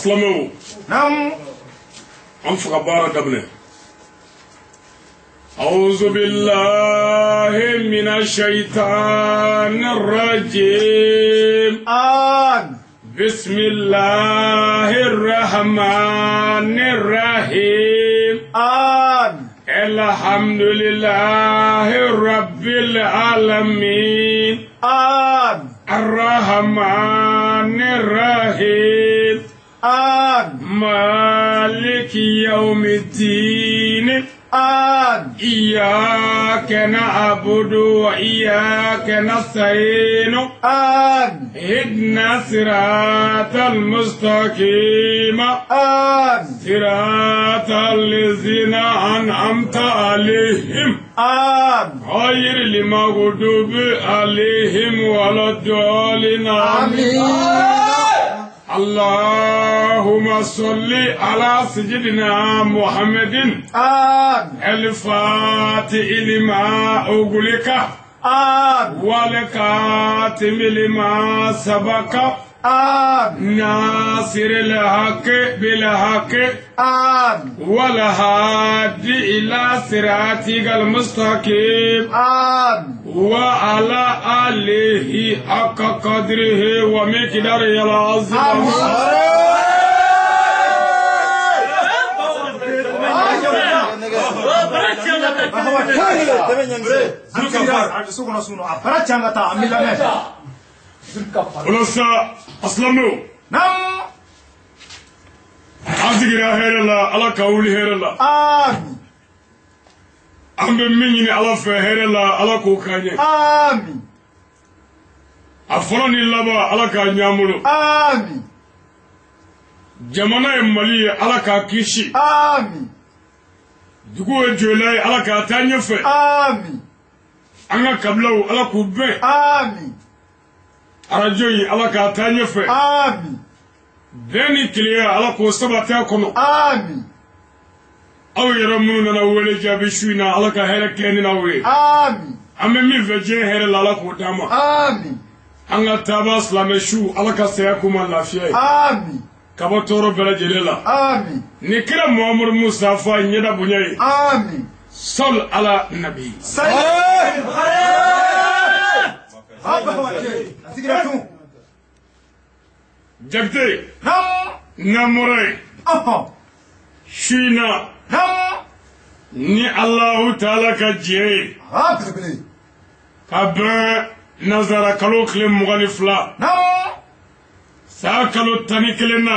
Asilamɛw, an fɛ ka baara daminɛ. أعوذ بالله من الشيطان الرجيم. بسم الله الرحمن الرحيم. الحمد لله رب العالمين. الرحمن الرحيم. مالك يوم الدين. إياك نعبد وإياك نستعين. اهدنا صراط المستقيم. صراط الذين أنعمت عليهم. غير المغضوب عليهم ولا الضالين. آمين. اللهم صل على سيدنا محمد. الفاتح لما أغلق. والكاتم لما سبق. ناصر الحق بالحق. والهادي إلى صراطك المستقيم. وعلى آله حق قدره ومقداره العظيم. Walasa asilamɛw, an sigira hɛrɛ la, Ala ka wuli hɛrɛ la. An bɛ min ɲini Ala fɛ hɛrɛ la, Ala k'o k'an ye. A fɔlɔ ni laban, Ala k'a ɲ'an bolo. Jamana ye Mali ye, Ala k'a kisi. Dugu ye Joyila ye, Ala k'a taa ɲɛfɛ. An ka kabilaw, Ala k'u bɛn. Arajo in, Ala k'a taa ɲɛfɛ. Bɛn ni kelenya, Ala k'o sabati a kɔnɔ. Aw yɛrɛ minnu nana wele jaabi su in na, Ala ka hɛrɛ kɛ ni n'aw ye. An bɛ min fɛ diɲɛ hɛrɛ la, Ala k'o d'an ma. An ka taaba silamɛ su, Ala ka saya k'u ma lafiya ye. Ka bɔ tɔɔrɔ bɛɛ lajɛlen la. Ni kira Muhamadu Mustafa ɲɛda bonya ye. Sɔl ala nabi. Jakite n'an bɔra yen su in na, ni Alahu taala ka diɲɛ ye, ka bɛn nanzara kalo tile 22, san kalo 11 na,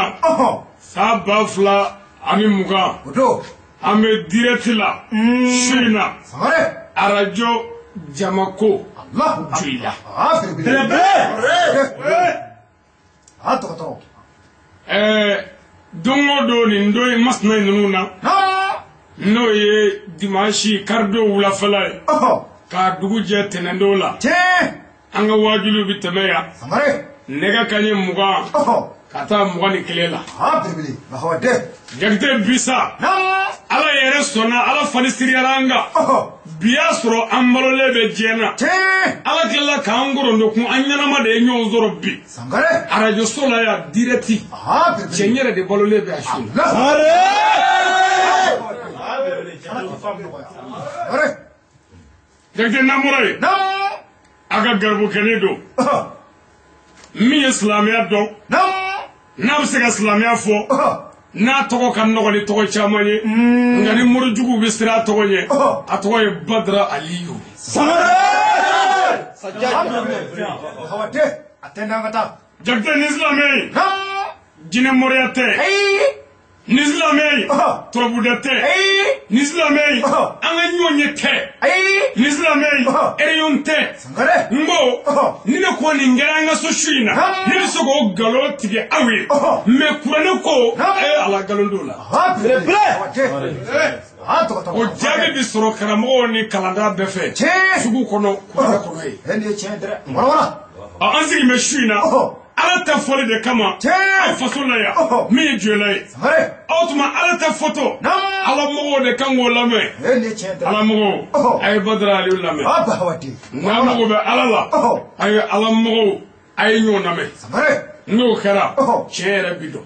san 2020, an bɛ direct la su in na, arajo Jamako Joyila. Don o don nin don in masina ninnu na, n'o ye dimanche karidon wulafɛla ye, k'a dugu jɛ tɛnɛndon la, an ka waajuliw bɛ tɛmɛ yan nɛgɛ kanɲɛ 20 ka taa 21 la. Jakite bisa, Ala yɛrɛ sɔnna, Ala fani siriyara an kan. Bi y'a sɔrɔ an balolen bɛ diɲɛ na. Ala tilala k'an gorondokun, an ɲɛnama de ye ɲɔgɔn sɔrɔ bi arajoso la yan direct. Cɛ n yɛrɛ de balolen bɛ a su la. Jakite n'an bɔra yen, a ka garibukɛnin don min ye silamɛya dɔn, n'a bɛ se ka silamɛya fɔ, n'a tɔgɔ ka nɔgɔn ni tɔgɔ caman ye, nka ni morijuguw bɛ siran a tɔgɔ ɲɛ, a tɔgɔ ye Badara Aliyu. Jakite ni silamɛ ye, jinɛ moriya tɛ. Ni silamɛ ye, turabuda tɛ. Ni silamɛ ye, an ka ɲɔgɔn ye tɛ. Ni silamɛ ye, ereyɔn tɛ. N ko ni ne ko nin kɛra an ka so su in na, ne bɛ se k'o nkalon tigɛ aw ye, mɛ kuranɛ ko ala nkalon t'o la. O jaabi bɛ sɔrɔ karamɔgɔw ni kalanda bɛɛ fɛ sugu kɔnɔ, kuranɛ kɔnɔ ye. An sigi bɛ su in na Ala ta fɔli de kama an faso la yan, min ye Joyila ye. O tuma Ala ta fɔtɔ, Ala mɔgɔw de kan k'o lamɛn. Ala mɔgɔw, a ye Badara Aliyu lamɛn. N'a mago bɛ Ala la, a ye Ala mɔgɔw A ye ɲɔgɔn lamɛn. N'o kɛra tiɲɛ yɛrɛ bi dɔn.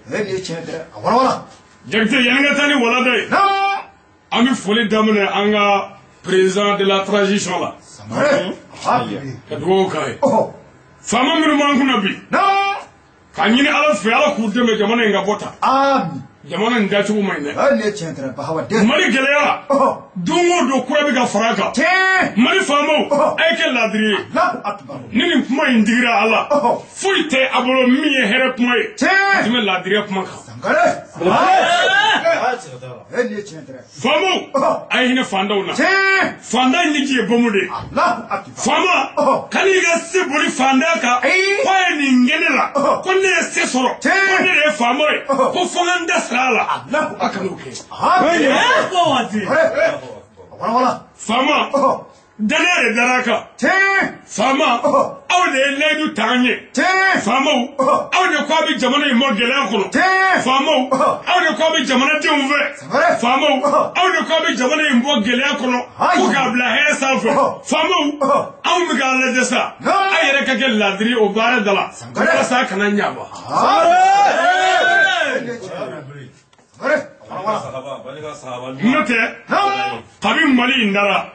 Jakite, yanni ka taa ni walada ye, an bɛ foli daminɛ an ka président de la transition la, ka dugawu k'a ye. Faama minnu b'an kunna bi, k'a ɲini Ala fɛ, Ala k'u dɛmɛ, jamana in ka bɔ ta. Jamana in dacogo man ɲi dɛ. Mali gɛlɛyara, don o don kura bɛ ka fara a kan. Mali faamaw, a ye kɛ laadiri ye. Ni nin kuma in digira a la, foyi tɛ a bolo min ye hɛrɛ kuma ye ka tɛmɛ laadiriya kuma kan. Faamaw, a ye hinɛ fantanw na. Fantan ɲɛji ye bɔmu de ye. Faama, kan'i ka se boli fantan kan k'a ye nin kɛ ne la, ko ne ye se sɔrɔ, ko ne de ye faama ye, ko fo n ka n da sira a la. A kan'o kɛ. Faama, danaya de dara a kan. Faama, aw de ye layidu ta an ye. Faamaw, aw de ko a bɛ jamana in bɔ gɛlɛya kɔnɔ. Faamaw, aw de ko a bɛ jamanadenw fɛ. Faamaw, aw de ko a bɛ jamana in bɔ gɛlɛya kɔnɔ ko k'a bila hɛrɛ sanfɛ. Faamaw, anw bɛ k'a lajɛ sa, a yɛrɛ ka kɛ laadiri o baara da la walasa a kana ɲaba. N'o tɛ, kabi Mali in dara,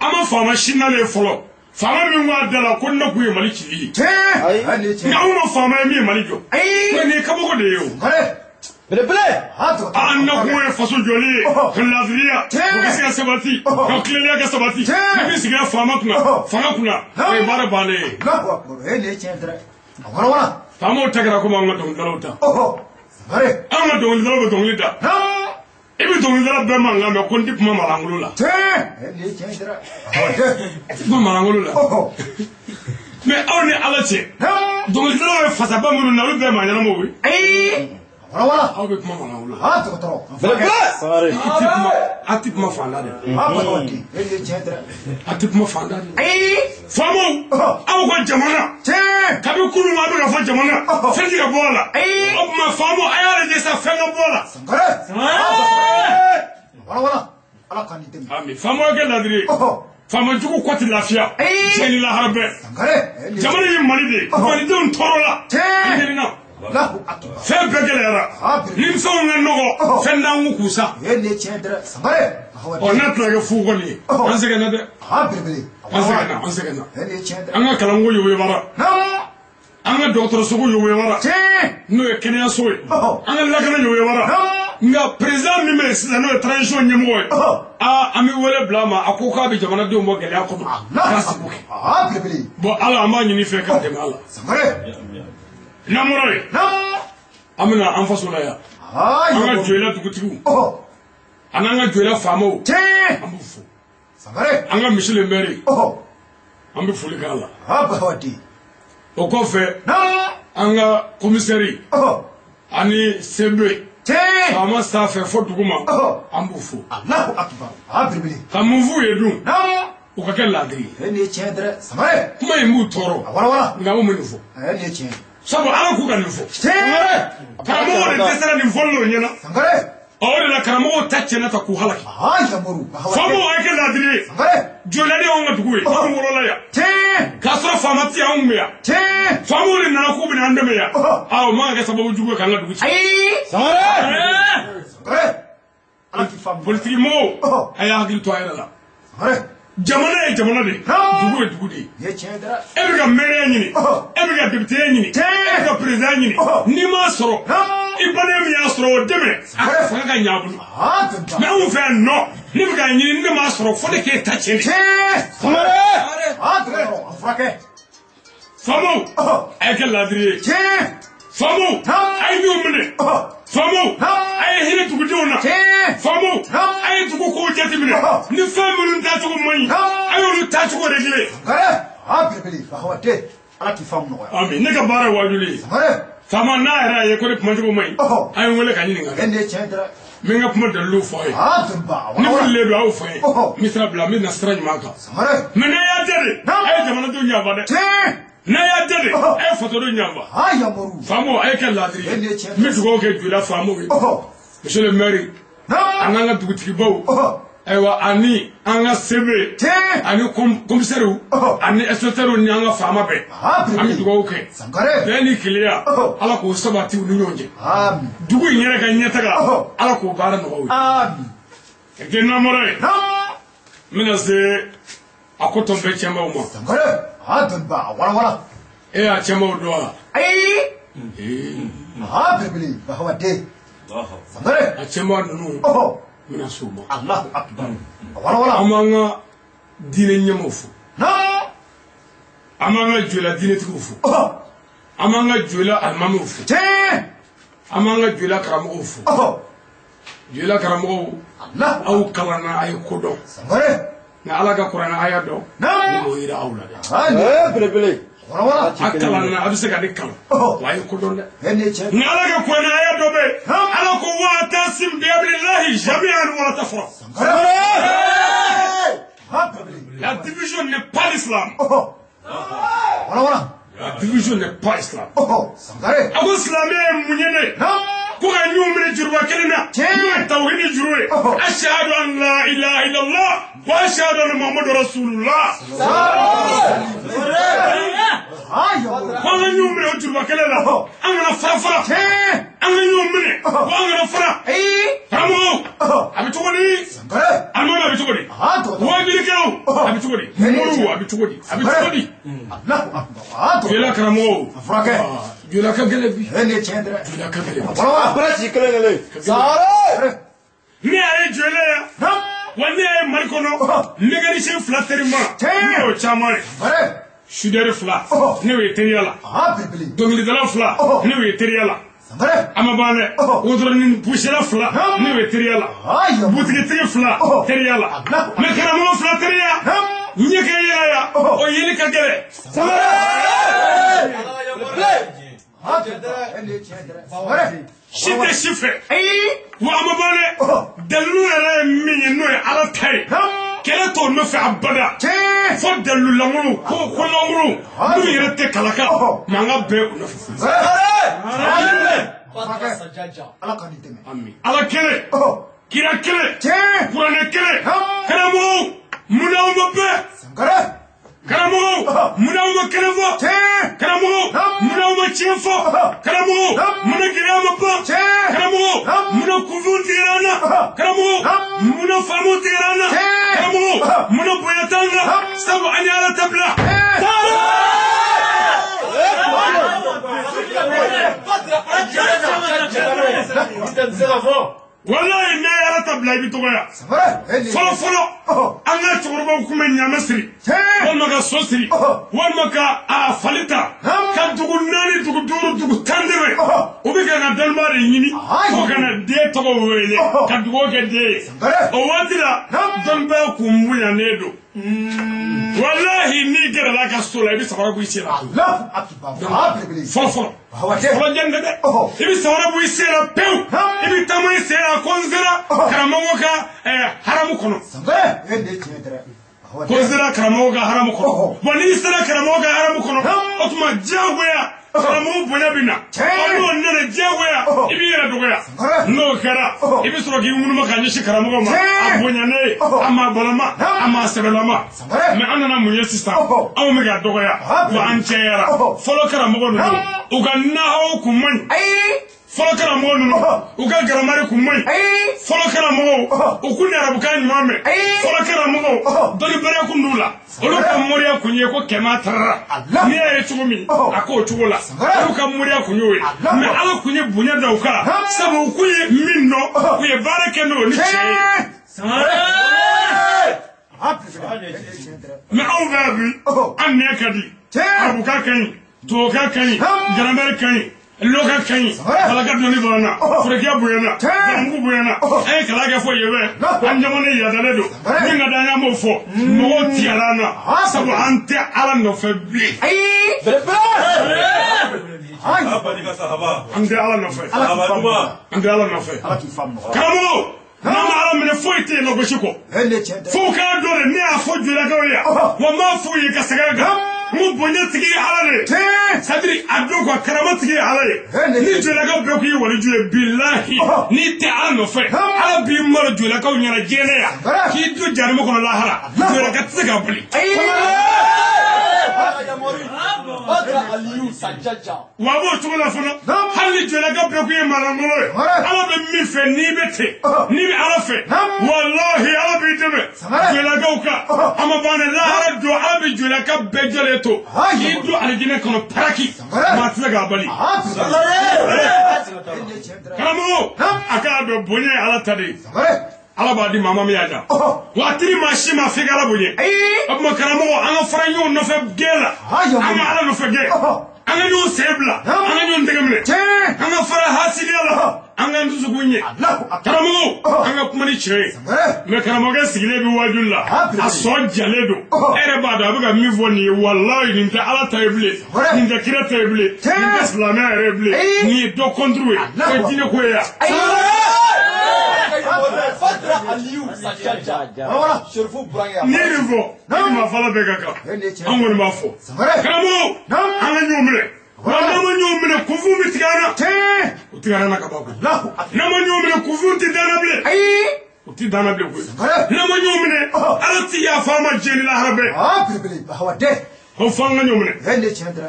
an ma faama si nalen fɔlɔ, faama min b'a da la ko ne kun ye Mali cili ye. Nka anw ma faama ye min ye Mali jɔ. Nka nin ye kabako de ye o. An nakun ye faso jɔli ye, ka laadiriya o ka se ka sabati, ka tilennenya ka sabati. Ni min sigira faama kunna, fanga kunna, o ye baara bannen ye. Faamaw ta kɛra komi an ka dɔnkilidalaw ta. An ka dɔnkilidalaw bɛ dɔnkili da. I bɛ dɔnkilidala bɛɛ mankan mɛn ko n tɛ kuma marangolo la. I tɛ kuma marangolo la. Mais aw ni Ala cɛ, dɔnkilidalaw ye fasaba minnu na, olu bɛɛ maa ɲɛnamaw ye. Aw bɛ kuma marangolo la. A tɛ kuma fanda dɛ. A tɛ kuma fanda dɛ. Faamaw, aw ka jamana, kabi kunun a bɛ ka fɔ jamana, fɛn tɛ ka bɔ a la. O tuma faamaw, a y'a lajɛ sa, fɛn ka bɔ a la. Ami, faamaw kɛ laadiri ye. Faama jugu kɔ tɛ lafiya. Diɲɛ ni lahara bɛɛ. Jamana ye Mali de ye. Malidenw tɔɔrɔ la. Fɛn bɛɛ gɛlɛyara. Ni fɛnw ka nɔgɔ, fɛn t'an kun k'u sa. Ɔ, n'a tɛna kɛ fu kɔni ye, an sɛgɛnna dɛ. An sɛgɛnna, an sɛgɛnna. An ka kalanko yoboyobara, an ka dɔgɔtɔrɔsoko yoboyobara, n'o ye kɛnɛyaso ye, an ka lakana yoboyobara. Nka président min bɛ yen sisan, n'o ye transition ɲɛmɔgɔ ye, aa, an bɛ wele bila a ma, a ko k'a bɛ jamanadenw bɔ gɛlɛya kɔnɔ, k'a sigi kɛ. Bon, Ala, an b'a ɲini fɛ k'a dɛmɛ a la. N'an bɔra yen, an bɛna an faso la yan. An ka Joyila dugutigiw ani an ka Joyila faamaw, an b'u fo. An ka monsieur le maire, an bɛ foli k'a la. O kɔfɛ, an ka commissaire ani CB, faama sanfɛ fo duguma, an b'u fo. Ka mun f'u ye dun? U ka kɛ laadiri ye. Kuma in b'u tɔɔrɔ, nka anw bɛ nin fɔ. Sabu Ala k'u ka nin fɔ. Karamɔgɔw de dɛsɛra nin fɔli l'o ɲɛna. O de la karamɔgɔw ta tiɲɛna ta k'u halaki. Faamaw, a ye kɛ laadiri ye. Joyila de y'anw ka dugu ye, anw wolola yan. K'a sɔrɔ faama tɛ yan, anw bɛ yan. Faamaw de nana k'u bɛna an dɛmɛ yan. Aa, o man ka kɛ sababu jugu ye k'an ka dugu ci. Politiki mɔgɔw, a y'a hakili to a yɛrɛ la. Jamana ye jamana de ye, dugu ye dugu de ye. E bɛ ka maire ɲini, e bɛ ka député ɲini, e bɛ ka président ɲini, n'i m'a sɔrɔ, i baden min y'a sɔrɔ, o dɛmɛ, a ka fanga ka ɲɛ a bolo. Mais anw fɛ yan nɔ, ne bɛ k'a ɲini, ne m'a sɔrɔ, fo ne k'e ta tiɲɛ de. Faamaw, a ye kɛ laadiri ye. Faamaw, a ye ɲɔgɔn minɛ. Faamaw, a ye hinɛ dugudenw na. Faamaw, a ye dugu kow jateminɛ. Ni fɛn minnu taacogo man ɲi, a y'olu taacogo réglé. Ami, ne ka baara ye waajuli ye. Faama n'a yɛrɛ y'a ye ko ne kumacogo man ɲi, a ye n wele ka ɲininka. N bɛ n ka kuma daliluw fɔ a ye. Ni fililen don, a y'o fɔ n ye. N bɛ sira bila, n bɛ na sira ɲuman kan. Mais n'a y'a dɛ de, a ye jamanadenw ɲanfa dɛ. N'a y'a dɛ de, a ye fasodenw ɲanfa. Faamaw, a ye kɛ laadiri ye. N bɛ dugawu kɛ Joyila faamaw ye. Monsieur le maire, an k'an ka dugutigibaw, Ayiwa ani an ka CB ani commissaire ani inspecteur ni an ka faama bɛɛ an bɛ dugawu kɛ bɛn ni kelenya Ala k'o sabati u ni ɲɔgɔn cɛ dugu in yɛrɛ ka ɲɛtaga Ala k'o baara nɔgɔya u ye ka kɛ namara ye n bɛna se a ko tɔ bɛɛ cɛnbaw ma e y'a cɛnbaw dɔn wa a cɛnba ninnu n bɛna s'o ma Allahu akbar wala an b'an ka diinɛ ɲɛmaaw fo an b'an ka jola diinɛtigiw fo an b'an ka jola alimamiw fo an b'an ka jola karamɔgɔw fo jola karamɔgɔw aw kalanna a ye ko dɔn nka Ala ka kuranɛ aya dɔn ne b'o yira aw la dɛ belebele a kalanna a bɛ se ka ne kalan wa a ye ko dɔn dɛ nka Ala ka kuranɛ aya dɔ bɛ yen Ala ko wa'tasim bihablillahi jami'an wala tafarraqu. La division n'est pas l'islam. La division n'est pas l'islam. A ko silamɛ ye mun ye ne ko ka ɲɔgɔn minɛ juruba kelen na n'o ye tawhidi juru ye ashhadu an la ilaha illallah wa ashhadu anna muhammadu rasulullah. Ko an ka ɲɔgɔn minɛ o juruba kelen la an kana fara fara an ka ɲɔgɔn minɛ ko an kana fara karamɔgɔw a bɛ cogo di alimami a bɛ cogo di wajulikɛlaw a bɛ cogo di moriw a bɛ cogo di a bɛ cogo di jola karamɔgɔw jola ka gɛlɛn bi jola ka gɛlɛn ne y'a ye jola yan wa ne y'a ye Mali kɔnɔ mécanicien fila terima ne y'o caman ye sudɛri fila ne y'o ye teriya la dɔnkilidala fila ne y'o ye teriya la a ma ban dɛ wotoronin pusila fila ne y'o ye teriya la butigitigi fila teriya la mɛ karamɔgɔ fila teriya ɲɛ kɛ yɛrɛ ya o yeli ka gɛlɛn. Si tɛ si fɛ wa a ma ban dɛ dalilu yɛrɛ ye min ye n'o ye Ala ta ye kɛlɛ t'o nɔfɛ abada fo dalilu lankolon ko lankolon n'u yɛrɛ tɛ kalaka mankan bɛɛ u nɔfɛ. Ala kelen kira kelen kuranɛ kelen karamɔgɔw munna aw ma bɛn karamɔgɔw munna aw ma kelen fɔ karamɔgɔw munna aw ma tiɲɛ fɔ karamɔgɔw munna gɛlɛya ma ban karamɔgɔw munna kunfinw tigɛra an na karamɔgɔw munna faamaw tigɛra an na karamɔgɔw munna bonya t'an kan sabu an ye Ala ta bila. Walayi n'a ye Ala ta bila i bɛ dɔgɔya fɔlɔ fɔlɔ an ka cɛkɔrɔbaw tun bɛ ɲaamɛ siri walima ka so siri walima ka a fali ta ka dugu 4 dugu 5 dugu 10 dɛmɛ u bɛ ka dɔnnibaa de ɲini fo ka na den tɔgɔ wele ka dugawu kɛ den ye o waati la dɔnnibaa kun bonyanen don. Walahi n'i gɛrɛla a ka so la i bɛ samara bɔ i sen la fɔlɔ fɔlɔ fɔlɔ jɛn tɛ dɛ i bɛ samara bɔ i sen la pewu i bɛ taama i sen la ko n sera karamɔgɔ ka haramu kɔnɔ ko n sera karamɔgɔ ka haramu kɔnɔ bɔn n'i sera karamɔgɔ ka haramu kɔnɔ o tuma diyagoya karamɔgɔ bonya bɛ na n'o nana diyagoya i b'i yɛrɛ dɔgɔya n'o kɛra i bɛ sɔrɔ k'i ŋunuma ka ɲɛsin karamɔgɔ ma a bonyanen a maa bɔlama a maa sɛbɛlama mɛ an nana mun ye sisan anw bɛ ka dɔgɔya wa an cɛyara fɔlɔ karamɔgɔ ninnu u ka nahaw kun man ɲi fɔlɔ karamɔgɔ ninnu u ka garamari kun man ɲi fɔlɔ karamɔgɔw u kun ni arabukan ɲuman mɛn fɔlɔ karamɔgɔw dɔnnibaliya kun d'u la olu ka moriya kun ye ko kɛmɛ tarara n'i y'a ye cogo min a k'o cogo la olu ka moriya kun y'o ye mɛ Ala kun ye bonya da u kan sabu u kun ye min dɔn u ye baara kɛ n'o ni tiɲɛ ye. Mɛ anw fɛ bi an nɛ ka di arabukan ka ɲi tubabukan ka ɲi garamɛri ka ɲi loka ka ɲi falaka dɔnni b'an na forokiya bonyana banamugu bonyana an ye kalan kɛ fo yen an jamana yadalen don min ka d'an ye an b'o fɔ mɔgɔw tigɛra an na sabu an tɛ Ala nɔfɛ bilen an tɛ Ala nɔfɛ an tɛ Ala nɔfɛ karamɔgɔw n'an ma Ala minɛ foyi tɛ yen lagosi kɔ fo k'a dɔn de ne y'a fɔ jolakaw ye wa n b'a f'u ye ka segin a kan n N ko bonya tigi ye Ala de ye. C'est à dire a dɔn quoi, karama tigi ye Ala ye. Ni jolakaw bɛɛ k'i waliju ye, bilahi n'i tɛ Ala nɔfɛ, Ala b'i malo jolakaw ɲɛna diɲɛ yan, k'i don jahanama kɔnɔ lahara, jolaka tɛ se k'a bali. Wa a b'o cogo la fana, hali ni jolaka bɛɛ k'i ye maalankolon ye, Ala bɛ min fɛ n'i bɛ ten, n'i bɛ Ala fɛ, walahi Ala b'i dɛmɛ. Jolakaw kan a ma ban dɛ, lahara don Ala bɛ jolaka bɛɛ jɔlen to k'i don alijinɛ kɔnɔ paraki, maa tɛ se k'a bali. Karamɔgɔ, a k'a dɔn bonya ye Ala ta de ye. Ala b'a di maa ma min y'a da. Wa a tɛ di maa si ma f'i ka Ala bonya. O tuma karamɔgɔ, an ka fara ɲɔgɔn nɔfɛ gɛn la, an ka Ala nɔfɛ gɛn, an ka ɲɔgɔn sen bila, an ka ɲɔgɔn tɛgɛ minɛ, an ka fara hasidiya la, an k'an dusukun ɲɛ. Karamɔgɔ, an ka kuma ni tiɲɛ ye. Mais karamɔgɔkɛ sigilen bɛ waajuli la, a sɔn jalen don, e yɛrɛ b'a dɔn a bɛ ka min fɔ nin ye, walayi nin tɛ Ala ta ye bilen, nin tɛ kira ta ye bilen, nin tɛ silamɛya yɛrɛ ye bilen, nin ye dɔ contre ye, o ye diinɛ ko ye yan. N'i ye nin fɔ, i ma fala bɛɛ ka kan, an kɔni b'a fɔ. Karamɔgɔ, an ka ɲɔgɔn minɛ. Wa n'an ma ɲɔgɔn minɛ, kunfin bɛ tigɛ an na. U tigɛra an na ka ban koyi. N'an ma ɲɔgɔn minɛ, kunfin tɛ dan na bilen. U tɛ dan na bilen koyi. N'an ma ɲɔgɔn minɛ, Ala tɛ yafa an ma diɲɛ ni lahara bɛɛ. Ko fo an ka ɲɔgɔn minɛ.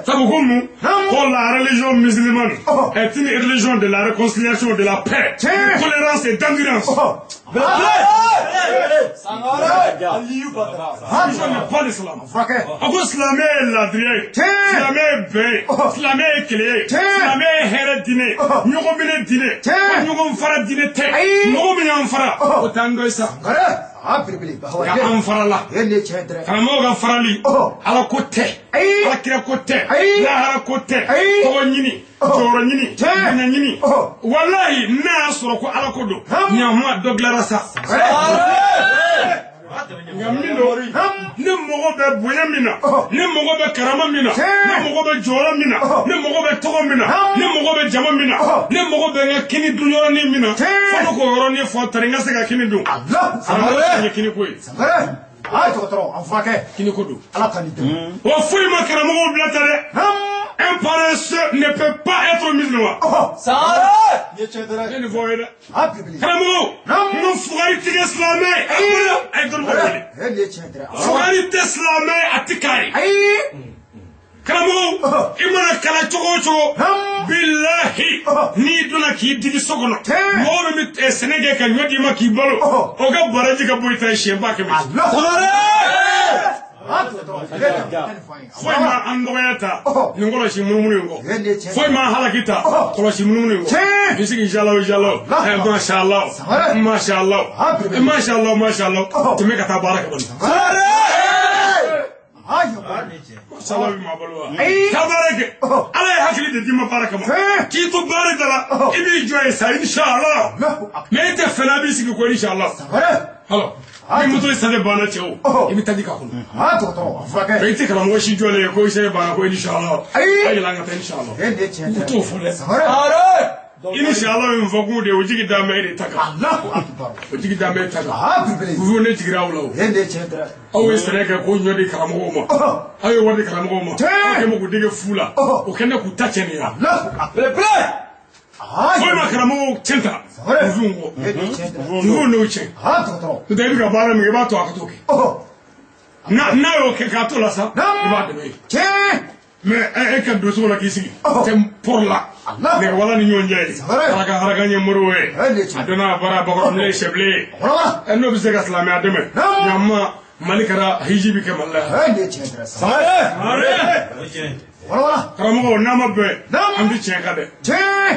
Sabu ko mun? Ko la religion musulmane est une religion de la réconciliation, de la paix, de tolérance et d'endurance. Je n'ai pas l'islam. A ko silamɛ ye laadiriya ye, silamɛ ye bɛn ye, silamɛ ye kelen ye, silamɛ ye hɛrɛ diinɛ ye, ɲɔgɔn minɛ diinɛ, ɲɔgɔn fara diinɛ tɛ. Mɔgɔ min y'an fara, o t'an dɔ ye sa. Nka an farala. Karamɔgɔ ka farali, Ala ko tɛ, Ala kira ko tɛ, lahara ko tɛ, tɔgɔ ɲini, jɔyɔrɔ ɲini, bonya ɲini. Walahi n'a y'a sɔrɔ ko Ala ko don, ɲama dɔ dilara sa. Nka min don, ne mago bɛ bonya min na, ne mago bɛ karama min na, ne mago bɛ jɔyɔrɔ min na, ne mago bɛ tɔgɔ min na, ne mago bɛ jama min na, ne mago bɛ n ka kini dun yɔrɔnin min na, fo ne k'o yɔrɔnin fɔ tari n ka se ka kini dun. A ye kini ko ye. Kini ko don. Wa foyi ma karamɔgɔw bila ta dɛ. Un paresseux ne peut pas être musulman. Ne nin fɔ aw ye dɛ. Karamɔgɔw, n ko fugari tɛ kɛ silamɛ ye. A ye dɔnni bɔ wele. Fugari tɛ silamɛ ye, a tɛ k'a ye. Karamɔgɔw, i mana kalan cogo o cogo, bilahi n'i donna k'i digi so kɔnɔ, mɔgɔ min bɛ sɛnɛ kɛ ka ɲɔ d'i ma k'i balo, o ka baraji ka bɔ i ta ye siɲɛ 100,000. Foyi ma an dɔgɔya ta nin kɔlɔsi munumunu in kɔ, foyi ma an halaki ta kɔlɔsi munumunu in kɔ. I sigi inshallah inshallah, mashallah mashallah mashallah mashallah, tɛmɛ ka taa baara kɛ bani. Mashallah bɛ maa balo wa? Taa baara kɛ, Ala ye hakili de d'i ma baara kama, k'i to baara da la, i b'i jɔ yen sa inshallah. Mais e tɛ fɛn na, i b'i sigi ko inshallah. Alors, ni moto sase banna cɛ o, i bɛ taji k'a kɔnɔ. Mais i tɛ karamɔgɔ si jɔlen ye ko i sase banna ko inshallah. A yɛlɛ an ka taa inshallah. U t'o fɔ dɛ. Inshallah min fɔ kun de, o jigi dan bɛ e de ta kan. O jigi dan bɛ e ta kan. Kufu ne jigira aw la o. Aw ye sɛnɛ kɛ k'o ɲɔ di karamɔgɔw ma. Aw ye wari di karamɔgɔw ma. Aw kɛ mɛ k'u dege fu la. O kɛ ne k'u ta tiɲɛ nin ya. Foyi ma karamɔgɔw tiɲɛ ta. Kufu kɔ. Kufu n'o tiɲɛ. N'o tɛ i bɛ ka baara min kɛ, i b'a to a ka t'o kɛ. N'a y'o kɛ k'a to la sa, i b'a dɛmɛ ye. Mais e ka don so la k'i sigi tɛ pɔrɔ la nɛgɛwala ni ɲɔgɔn cɛ ye, haraka haraka ɲɛ moriw ye, a donna a baara bakɔrɔ ne ye sɛbilen ye, n'o bɛ se ka silamɛya dɛmɛ, ɲama Mali kɛra hiji bi kɛ Mali la yan. Karamɔgɔ, n'a ma bɛn an tɛ tiɲɛ kan dɛ,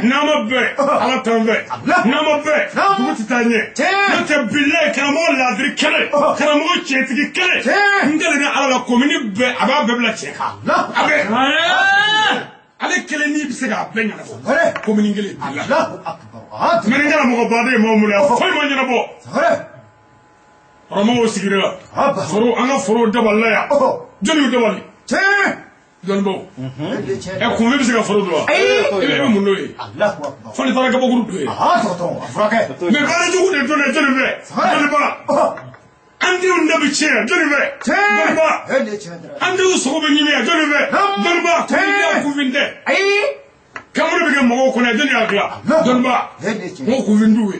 n'a ma bɛn Ala t'an fɛ, n'a ma bɛn dugu tɛ taa ɲɛ. N'o tɛ bilayi karamɔgɔ laadiri kɛlɛ, karamɔgɔ tiɲɛtigi kɛlɛ, n kɛlen ni Ala la komini bɛɛ a b'a bɛɛ bila tiɲɛ kan. A bɛ ale kelen n'i bɛ se k'a bɛɛ ɲɛnabɔ komini kelen bilayi. Mais ni karamɔgɔ baden ye mɔgɔ mun na, foyi ma ɲɛnabɔ. Karamɔgɔw sigira la, foro an ka foro dabalila yan, jɔnni y'u dabali? Dɔnnibaw. Ɛ kunfin bɛ se ka foro don wa? I bɛ mun n'o ye? Fo n'i taara kabakuru don ye. Mais baara jugu de donna jɔnni fɛ? Dɔnniba. An denw da bɛ tiɲɛ jɔnni fɛ? Dɔnniba. An denw sogo bɛ ɲimi yan jɔnni fɛ? Dɔnniba. Kunfin kunfin tɛ. Kamuru bɛ kɛ mɔgɔw kɔnɔ jɔnni y'a dilan? Dɔnniba. N ko kunfin t'u ye.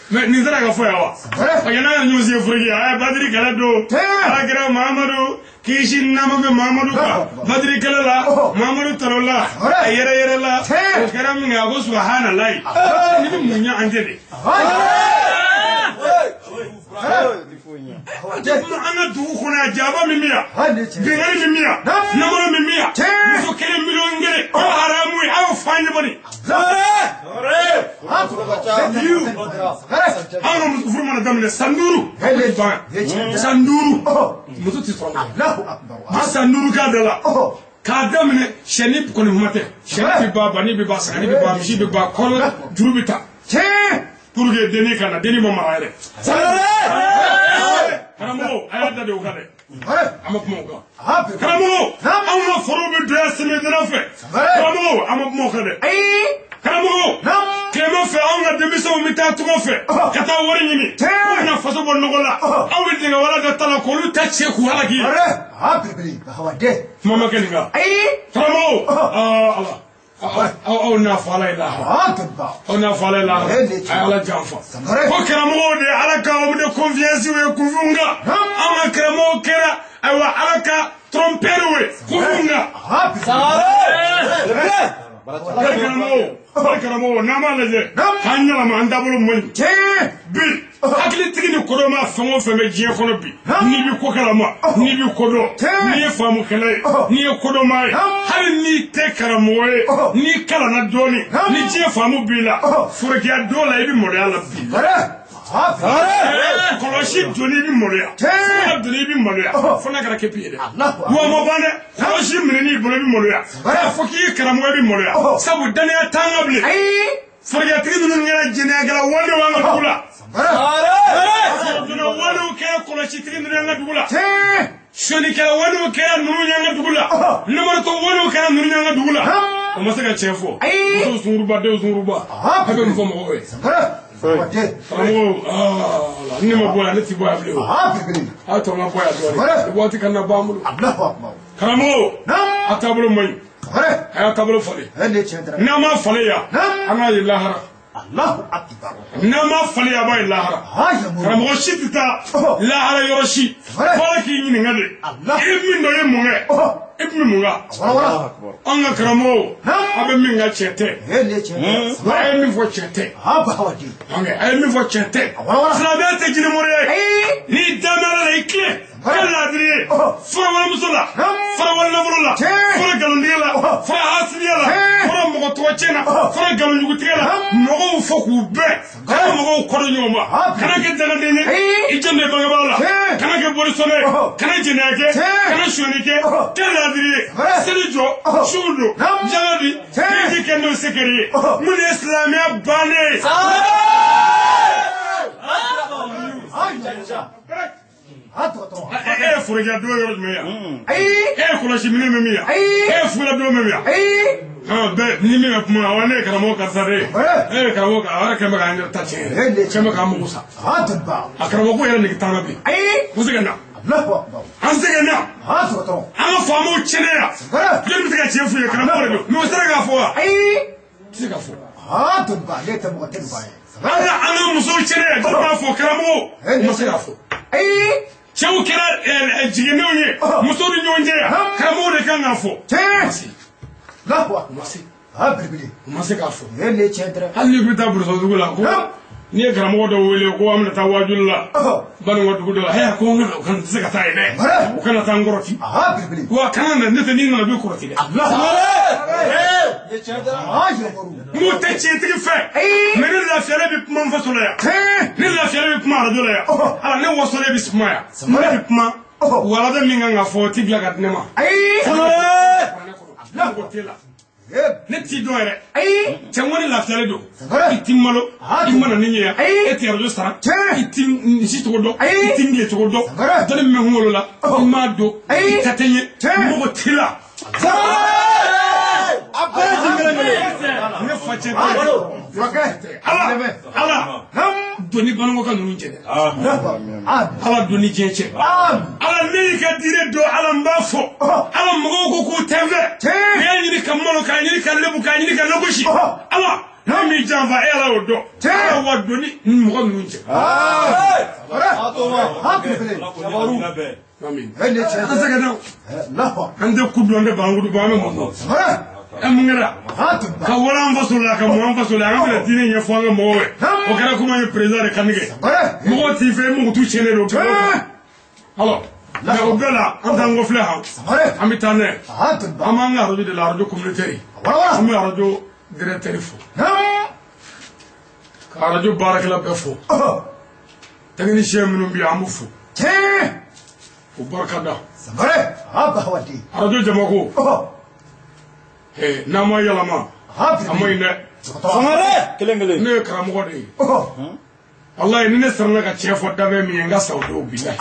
Mais nin sera ka fɔ yan wa? Parce que n'a ye ɲɔgɔn sen foroko a ye Badiri kɛlɛ don. Ala kɛra Mahamadu kisi nama bɛ Mahamadu kan. Badiri kɛlɛ la Mahamadu talo la a yɛrɛ yɛrɛ la o kɛra min kɛ a ko subahanalayi. Ni bɛ mun ɲɛ an tɛ de. An ka dugu kɔnɔ yan jaba min bɛ yan binkani min bɛ yan namara min bɛ yan muso kelen 1,000,000 o haramu ye aw fa ɲɛ bɔli. An ka muso furu mana daminɛ san 5 ban san 5 muso tɛ sɔrɔ a san 5 k'a da la k'a daminɛ sɛni kɔni kuma tɛ sɛni bɛ ban banni bɛ ban sagani bɛ ban misi bɛ ban kɔnɔ juru bɛ ta. Pour que denni kana denni ma mara yɛrɛ. Karamɔgɔ a y'a da de o kan dɛ. An ma kuma o kan. Karamɔgɔ anw ka foro bɛ don yan sɛmiyɛdonda fɛ. Karamɔgɔ an ma kuma o kan dɛ. Karamɔgɔ tilema fɛ anw ka denmisɛnw bɛ taa tɔgɔ fɛ ka taa wari ɲini. K'u bɛna faso bɔ nɔgɔ la. Aw bɛ dingɛ wala dɔ ta la k'olu ta tiɲɛ k'u halaki. Kuma ma kɛ nin kan. Karamɔgɔ ala. Aw n'a fɔ ala ye lahara. Aw n'a fɔ ala ye lahara. A ye ala janfa. Ko karamɔgɔw de ala ka homme de confiance ye kunfinw kan. Anw ka karamɔgɔw kɛra ayiwa ala ka trompeur ye kunfinw kan. Karamɔgɔw n'an m'a lajɛ k'an yɛlɛma an taabolo man ɲi. Bi hakilitigi ni kodɔn fɛn o fɛn bɛ diɲɛ kɔnɔ bi n'i bɛ ko kalama n'i bɛ kodɔn n'i ye faamukɛla ye n'i ye kodɔnmaa ye hali n'i tɛ karamɔgɔ ye n'i kalanna dɔɔni ni diɲɛ faamu b'i la forokiya dɔw la i bɛ maloya la bi. Kɔlɔsi donni i bɛ maloya fura donni i bɛ maloya fo n'a kɛra kepi ye dɛ wa ma ban dɛ kɔlɔsi minɛni i bolo i bɛ maloya k'a fɔ k'i ye karamɔgɔ i bɛ maloya sabu danaya t'an kan bilen. Forokiyatigi ninnu kɛra jɛnɛyakɛla walew an ka dugu la. Walew kɛra kɔlɔsitigi ninnu an ka dugu la. Sɔnnikɛla walew kɛra ninnu y'an ka dugu la. Namaratɔ walew kɛra ninnu y'an ka dugu la. O ma se ka tiɲɛ fɔ. Musow sunkuruba denw sunkuruba. A bɛ mun fɔ mɔgɔw ye? Karamɔgɔw ne ma bɔ yan ne ti bɔ yan bilen o. A tɔ ma bɔ yan dɔɔnin. Waati kana bɔ an bolo. Karamɔgɔw a taabolo man ɲi. A y'a taabolo falen. N'an ma falen yan an k'a ye lahara. N'an ma falen yan a b'a ye lahara. Karamɔgɔ si tɛ taa lahara yɔrɔ si. Fo ala k'i ɲininka de. I ye min dɔn i ye mun kɛ? I tun bɛ mun kan? Anw ka karamɔgɔw a bɛ min kan tiɲɛ tɛ. A ye min fɔ tiɲɛ tɛ. A ye min fɔ tiɲɛ tɛ. Silamɛya tɛ jinɛmɔri ye. N'i danbɛ ala la i tilen. Kɛ laadiri ye. Fura walimuso la. Fura walinafolo la. Fura nkalontigɛ la. Fura hasidiya la. Fura mɔgɔ tɔgɔ tiɲɛ na. Fura nkalonjugutigɛ la. Mɔgɔw fɔ k'u bɛn. Kana mɔgɔw kɔdɔ ɲɔgɔn ma. Kana kɛ dagaden ye. I jɔn de bangebaa la. Kana kɛ bolisɔnna ye. Kana jɛnɛya kɛ. Kana sonyali kɛ. Kɛ laadiri ye. Seli jɔ. Su don. Jaga di. K'i kɛ n'o se kɛr'i ye. Mun de ye silamɛya bannen ye? E ye forokiyadon yɔrɔ jumɛn yan? E ye kɔlɔsi minɛ min yan? E ye furadon min yan? Bɛɛ ni min bɛ kuma wa ne ye karamɔgɔ karisa de ye. Ne ye karamɔgɔ a yɛrɛ kɛn bɛ k'an yɛrɛ ta tiɲɛ yɛrɛ. Kɛn bɛ k'an mago sa. A karamɔgɔ ko yɛrɛ nege t'an na bi. Ko se ka na. An se ka na. An ka faamaw tiɲɛnen yan. Jɔnni bɛ se ka tiɲɛ f'u ye karamɔgɔ de don. Mais o sera k'a fɔ wa? Tɛ se k'a fɔ. An ka musow tiɲɛnen yan. Jɔnni b'a fɔ karamɔgɔ? O ma se k'a fɔ. Cɛw kɛra jiginɛw ye musow ni ɲɔgɔn cɛ yan karamɔgɔw de kan k'a fɔ. U ma se k'a fɔ. Hali n'i bɛ taa burusodugu la ko n'i ye karamɔgɔ dɔ wele ko an bɛna taa wajuli la banikɔ dugu dɔ la ko n kana o kana tɛ se ka taa yen dɛ o kana taa n kɔrɔti wa kana na ne tɛ n'i nana b'i kɔrɔti dɛ. N k'o tɛ tiɲɛtigi fɛ mɛ ne lafiyalen bɛ kuma n faso la yan ne lafiyalen bɛ kuma arajo la yan ala ne wasɔlen bɛ kuma yan ne bɛ kuma walada min kan ka fɔ o tɛ bila ka di ne ma. Mɔgɔ t'e la. Ne t'i dɔn yɛrɛ. Cɛ n ko ne lafiyalen don. I t'i malo. I ma na ni ɲɛ yan. E tɛ arajo sara. I t'i n si cogo dɔn. I t'i n tile cogo dɔn. Dɔnni min bɛ n kunkolo la. I m'a dɔn. I ta tɛ n ye. Mɔgɔ t'i la. Ne fa cɛ tɛ. Ala ala. doni banikɔ ka ninnu cɛ dɛ. Ala doni diɲɛ cɛ. Ala ne y'i ka diinɛ don ala n b'a fɔ. Ala mɔgɔw ko k'u tɛ n fɛ. U y'a ɲini ka malo k'a ɲini ka lebu k'a ɲini ka lagosi. Ala n'a m'i janfa e ala y'o dɔn. Ala wa doni mɔgɔ ninnu cɛ. Amin. An sɛgɛnna. An tɛ ku dɔn an tɛ bankudu bɔ an bɛ mun dɔn. Ɛ mun kɛra? Ka wara an faso la ka mɔ an faso la an bɛna diinɛ ɲɛfɔ an ka mɔgɔw ye. O kɛra komi an ye président de kanni kɛ. Mɔgɔw t'i fɛ mɔgɔ t'u tiɲɛnen don. Alors mais o bɛɛ la an t'an kɔfilɛ han. An bɛ taa n'a ye. An b'an ka arajo de la arajo communautaire. An bɛ arajo directeur fo. Ka arajo baarakɛla bɛɛ fo. Technicien minnu bɛ yen an b'u fo. O barika da. Arajo jamako. N'an ma yɛlɛma a ma ɲi dɛ. Ne ye karamɔgɔ de ye. Walayi ni ne siranna ka tiɲɛ fɔ dabɛ min ye n ka sa o don bilahi.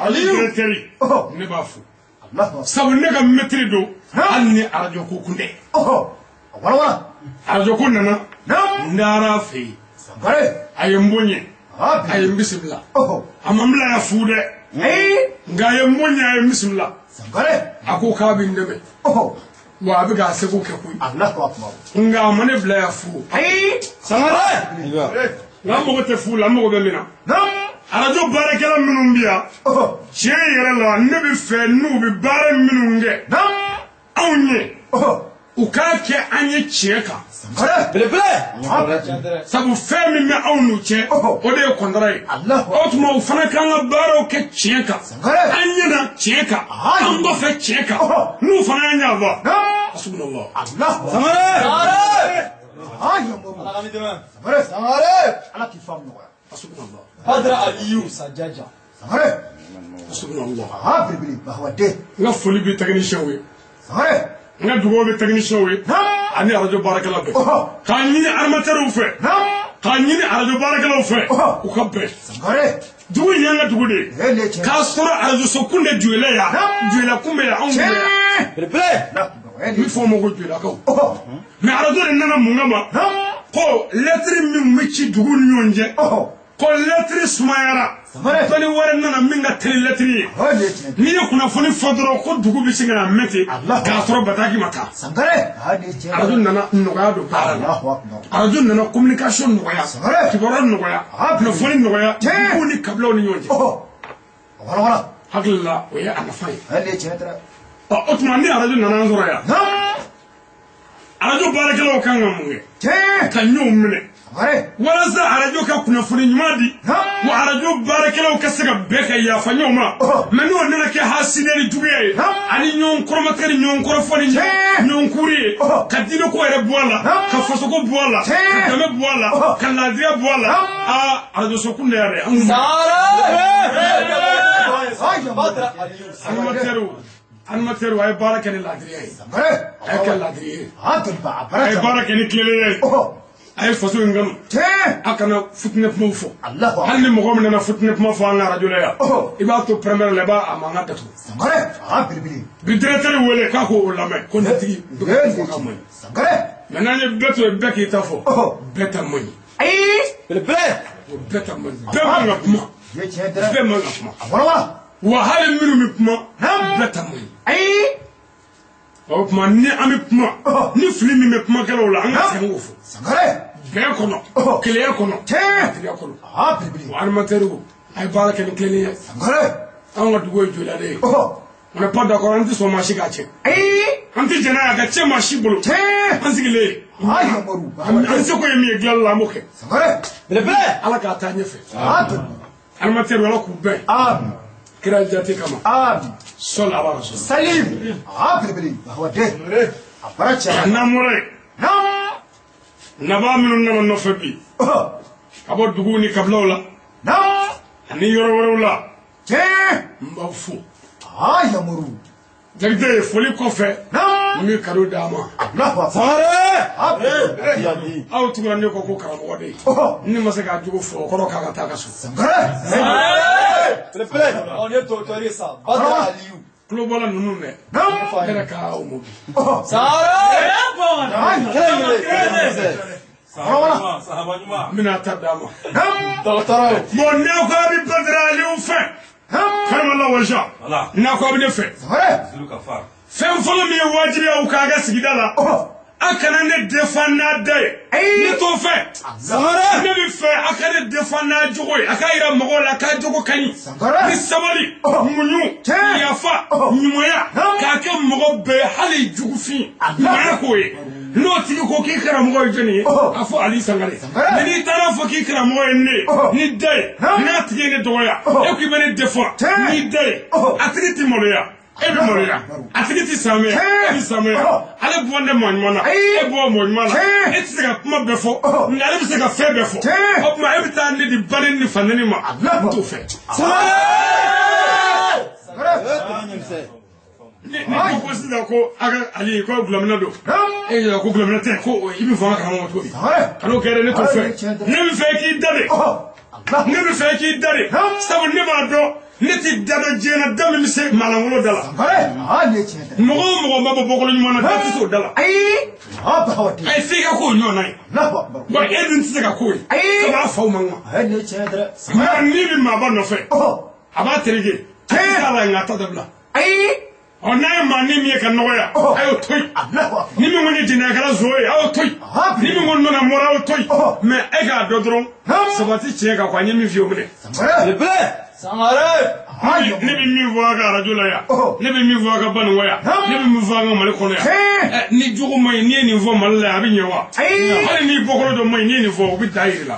Directeur ne b'a fo. Sabu ne ka mɛtiri don hali ni arajo ko kun tɛ. Arajo ko nana n taara a fɛ yen. A ye n bonya. A ye n bisimila. A ma n bila yan fu dɛ. Nka a ye n bonya a ye n bisimila. A ko k'a bɛ n dɛmɛ. Wa a bɛ k'a seko kɛ koyi. Nka a ma ne bila yan fu. Nka an mago tɛ fu la an mago bɛ min na. Arajo baarakɛla minnu bɛ yan. Tiɲɛ yɛrɛ la ne bɛ fɛ n'u bɛ baara minnu kɛ. Anw ye. U k'a kɛ an ye tiɲɛ kan. Sabu fɛn min bɛ anw n'u cɛ o de ye kɔntara ye. O tuma u fana k'an ka baaraw kɛ tiɲɛ kan. An ɲɛna tiɲɛ kan. An kɔfɛ tiɲɛ kan. N'u fana y'an janfa. Hasbunallah. Hasbunallah. Hasbunallah. N ka foli bɛ technicien ye. N ka dugawu bɛ technicien ye ani arajo baarakɛla bɛɛ. K'a ɲini animateurs fɛ. K'a ɲini arajo baarakɛlaw fɛ. U ka bɛn. Dugu in y'an ka dugu de ye. K'a sɔrɔ arajo so kun de Joyila yan. Joyila kun bɛ yan anw kun bɛ yan. N bɛ fɔ o ma ko Joyilakaw. Mais arajo de nana mun kama? Ko lɛtiri min bɛ ci dugu ni ɲɔgɔn cɛ. Ko lɛtiri sumayara. Dɔnni wɛrɛ nana min ka teli lɛtiri ye. N'i ye kunnafoni fɔ dɔrɔn ko dugu bɛ se ka na mɛn ten k'a sɔrɔ bataki ma taa. Arajo nana nɔgɔya don baara la. Arajo nana communication nɔgɔya. Kibaruya nɔgɔya. Kunnafoni nɔgɔya. Duguw ni kabilaw ni ɲɔgɔn cɛ. Hakili la o ye a nafa ye. Ɔ o tuma ni arajo nana an sɔrɔ yan. Arajo baarakɛlaw kan ka mun kɛ? Ka ɲɔgɔn minɛ. Walasa arajo ka kunnafoni ɲuman di wa arajo baarakɛlaw ka se ka bɛɛ ka yafa ɲɔgɔn ma. Mais n'o nana kɛ hasinɛ ni juguya ye ani ɲɔgɔn kɔrɔmatigɛ ni ɲɔgɔn kɔrɔfɔ ni ɲɔgɔn kuri ye ka diinɛko yɛrɛ bɔ a la ka fasoko bɔ a la ka danbe bɔ a la ka laadiriya bɔ a la aa arajo so kun de y'a dɛ an kun. Animateurs a ye baara kɛ ni laadiriya ye. A ye kɛ laadiri ye. A ye baara kɛ ni tilennenya ye. A ye faso in kanu. A kana futinɛ kumaw fɔ. Hali ni mɔgɔ min nana futinɛ kuma fɔ an ka arajo la yan. I b'a to première la i b'a a mankan datugu. Bi directeur wele k'a k'o lamɛn ko nin tigi bɛ ka fɔ k'a man ɲi. Mais n'an ye bɛɛ to yen bɛɛ k'i ta fɔ. Bɛɛ ta man ɲi. O bɛɛ ta man ɲi. Bɛɛ man ka kuma. Bɛɛ man ka kuma. Wa hali minnu bɛ kuma bɛɛ ta man ɲi. O tuma ni an bɛ kuma ni fili min bɛ kumakɛlaw la an ka segin k'o fɔ. Bɛn kɔnɔ kelenya kɔnɔ tigɛ kɔnɔ. O animateurs a ye baara kɛ ni tilennenya ye. Anw ka dugu ye Joyila de ye. On n'est pas d'accord an tɛ sɔn maa si k'a cɛ. An tɛ jɛn n'a ye a ka cɛ maa si bolo. An sigilen an seko ye min ye dilanli la an b'o kɛ. Ala k'a taa ɲɛfɛ. Animateurs ala k'u bɛn. Kira jate kama. Sɔli ala rasul. Salim. N'an bɔra yen. Nabaa minnu nana nɔfɛ bi. Ka bɔ duguw ni kabilaw la. Ani yɔrɔ wɛrɛw la. N b'aw fo. Jakite foli kɔfɛ. N bɛ kado d'a ma. Aw tugura ne kɔ ko karamɔgɔ de ye. Ne ma se k'a jogo fɔ o kɔrɔ k'a ka taa ka so. Tulo bɔla ninnu dɛ. Ne yɛrɛ ka o mɔ bi. N bɛna ta d'a ma. Bon n'aw ko a bɛ Badara Aliyu fɛ. Karamala waja. N'aw ko a bɛ ne fɛ. Fɛn fɔlɔ min ye wajibi ye aw k'a ka sigida la. A kana ne défend n'a da ye. Ne t'o fɛ. Ne bɛ fɛ a ka ne défend n'a jogo ye. A k'a yira mɔgɔw la k'a jogo ka ɲi. Ni sabali, muɲu, yafa, ɲumanya, k'a kɛ mɔgɔ bɛɛ hali jugufin. Ɲumanya k'o ye. N'o tigi ko k'i karamɔgɔ ye jɔnni ye, a fɔ Ali Sangare. Mais n'i taara fɔ k'i karamɔgɔ ye ne ye, ni da ye, n'a tigi ye ne dɔgɔya, e k'i bɛ ne défend, ni da ye, a tigi t'i maloya. E bɛ maloya, a tigi ti samɛ, e bɛ samɛ, ale bɔ ne maa ɲuman na, e bɔ mɔgɔ ɲuman na, e tɛ se ka kuma bɛɛ fɔ, nka ale bɛ se ka fɛn bɛɛ fɔ. O tuma e bɛ taa ne di baden ni faneni ma, n t'o fɛ. Ni ko sisan ko a ka Ali ko gulɔminɛ don, e yɛrɛ ko gulɔminɛ tɛ, ko i bɛ fanga karamɔgɔ cogo di? Kan'o kɛ dɛ, ne t'o fɛ. Ne bɛ fɛ k'i da de. Ne bɛ fɛ k'i da de. Sabu ne b'a dɔn. Ne ti da dɔn diɲɛ na da min bɛ se maalankolon da la. Mɔgɔ o mɔgɔ ma bɔ bɔkolo ɲuman na da tɛ se o da la. Ayi f'i ka k'o ɲɔgɔnna ye. Wa e dun tɛ se ka k'o ye. A b'a faw man kan. Nka n'i bɛ maaba nɔfɛ, a b'a tereke. A tɛ s'a la nka a ta dabila. Ɔ n'a ye maa ni min ye ka nɔgɔya, a y'o to yen. Ni min ko ni jɛnɛya kɛra zo ye, a y'o to yen. Ni min ko nɔnɔ mɔra, a y'o to yen. Mɛ e k'a dɔn dɔrɔn, sabati tiɲɛ kan quoi, n ye min f'i ye o minɛ. Ne bɛ min fɔ a ka arajo la yan, ne bɛ min fɔ a ka Banikɔ yan, ne bɛ min fɔ a ka Mali kɔnɔ yan. Ni jogo ma ɲi, n'i ye nin fɔ Mali la yan, a bɛ ɲɛ wa? Hali n'i bɔkolo dɔ ma ɲi, n'i ye nin fɔ, o bɛ da yir'i la.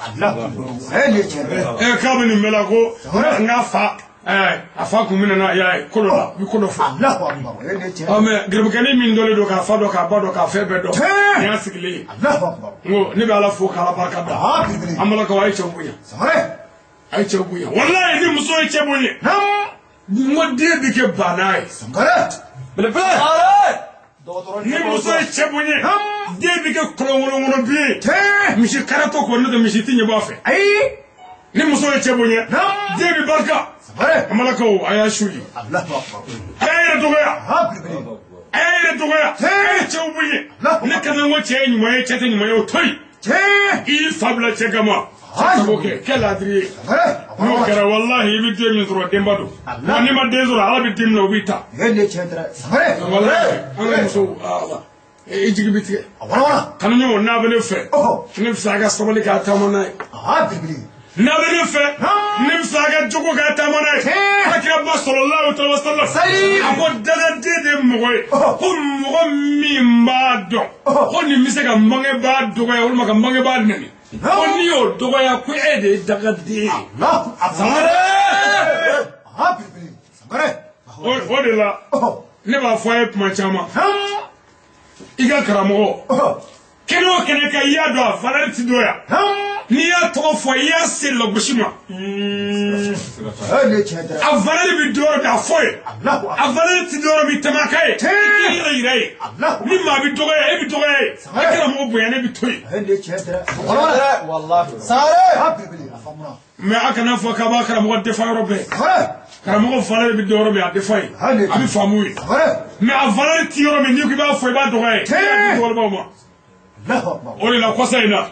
K'a bɛ nin bɛɛ la ko n ka fa. A fa kun minɛ na y'a ye ko dɔ la, u bɛ ko dɔ fɔ. Mɛ garibukɛnin min dɔlen don k'a fa dɔn k'a ba dɔn k'a fɛn bɛɛ dɔn, nin y'a sigilen ye. N ko ne bɛ Ala fo k'Ala barika da. An balakaw a ye cɛw bonya. A ye cɛw bonya. Walayi ni muso ye cɛ bonya, n ko den bɛ kɛ banna ye. Ni muso ye cɛ bonya, den bɛ kɛ kolonkolon kɔnɔ bin ye. Misi karatɔ kɔ n'o tɛ misi ti ɲɛbɔ a fɛ. Ni muso ye cɛ bonya, den bɛ barika. An balakaw a y'a su ye. A y'a yɛrɛ dɔgɔya. A y'a yɛrɛ dɔgɔya. A ye cɛw bonya. Ne kana n ko cɛ ye ɲuman ye, cɛ tɛ ɲuman ye, o to yen. I y'i fa bila cɛ kama. Sago kɛ, kɛ laadiri ye. N'o kɛra walahi i bɛ den min sɔrɔ denba don. Wa n'i ma den sɔrɔ Ala bɛ den minɛ o b'i ta. Walahi an ka musow ala i jigi bɛ tigɛ. Kanu ɲɔgɔn n'a bɛ ne fɛ, ne bɛ fɛ a ka sabali k'a taama n'a ye. N'a bɛ ne fɛ, ne bɛ fɛ a ka jogo k'a taama n'a ye. Alakiraba sallallahu alaihi wasallam a ko dadaden de ye mɔgɔ ye, ko mɔgɔ min b'a dɔn ko nin bɛ se ka bangebaa dɔgɔya walima ka bangebaa nɛni, ko n'i y'o dɔgɔya ko e de ye dagaden ye. O de la ne b'a fɔ a ye tuma caman, i ka karamɔgɔ kɛnɛ o kɛnɛ kan i y'a dɔn a valeur ti dɔn yan. N'i y'a tɔgɔ fɔ i y'a se lagosi ma. A valeur bɛ dɔ yɔrɔ min a fɔ ye. A valeur ti dɔ yɔrɔ min tɛmɛ a kan ye. I k'i yɛrɛ yira ye. Ni maa bɛ dɔgɔya e bɛ dɔgɔya ye. E karamɔgɔ bonya ne bɛ to yen. Mɛ a kana fɔ k'a b'a karamɔgɔ defa yɔrɔ bɛɛ. Karamɔgɔ valeur bɛ dɔ yɔrɔ min a defa ye. A bɛ faamu ye. Mɛ a valeur ti yɔrɔ min n'i ko i b'a fɔ i b'a dɔgɔya ye. I b'a di dɔgɔbaw ma. O de la kɔsa in na.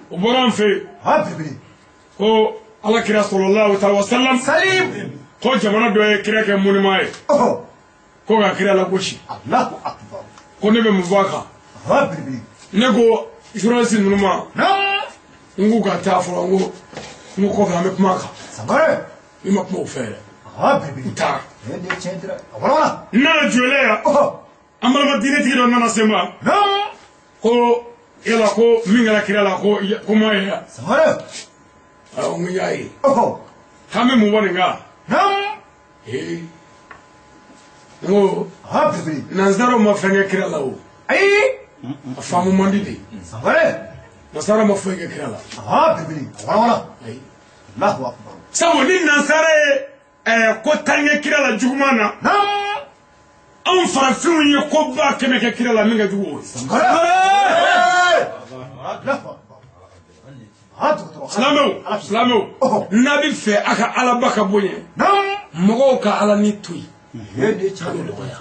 O bɔra an fɛ yen ko Ala kira sallallahu alaihi wasallam ko jamana dɔ ye kira kɛ monument ye ko ka kira lagosi. Ko ne bɛ mun fɔ a kan? Ne ko journaliste ninnu ma, n k'u ka taa fɔlɔ, n ko kɔfɛ an bɛ kuma a kan. Ne ma kuma o fɛ yɛrɛ. U taara. N nana jɔlen yan, an balima diinɛtigi dɔ nana se n ma ko yala ko min kɛra kira la ko ma ye yan. Awɔ, n ko y'a ye. K'an bɛ mun bɔ nin kan? Ee, n ko nansaraw ma fɛn kɛ kira la o. A faamu man di de. Nansara ma foyi kɛ kira la. Ayi. Sabu ni nansara ye ko tan kɛ kira la juguman na, anw farafinw ye ko ba kɛmɛ kɛ kira la min ka jugu o ye. Silamɛw, silamɛw, n'a bɛ fɛ a ka Alaba ka bonya, mɔgɔw ka Ala ni to yen. K'o dɔgɔya.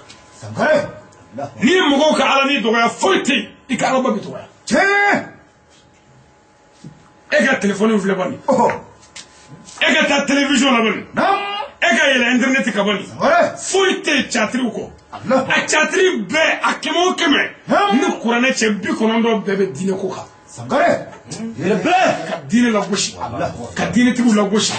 N'i ye mɔgɔw ka ala ni dɔgɔya foyi tɛ yen i ka alaba bɛ dɔgɔya. E ka telefɔni filɛ bani. E ka taa télévision la bani. E ka yɛlɛ internet kan bani. Foyi tɛ yen catiriw kɔ. A catiri bɛɛ a 100 o 100 ni kuranɛ cɛ 90 bɛɛ bɛ diinɛ ko kan. Ka diinɛ lagosi, ka diinɛtigiw lagosi,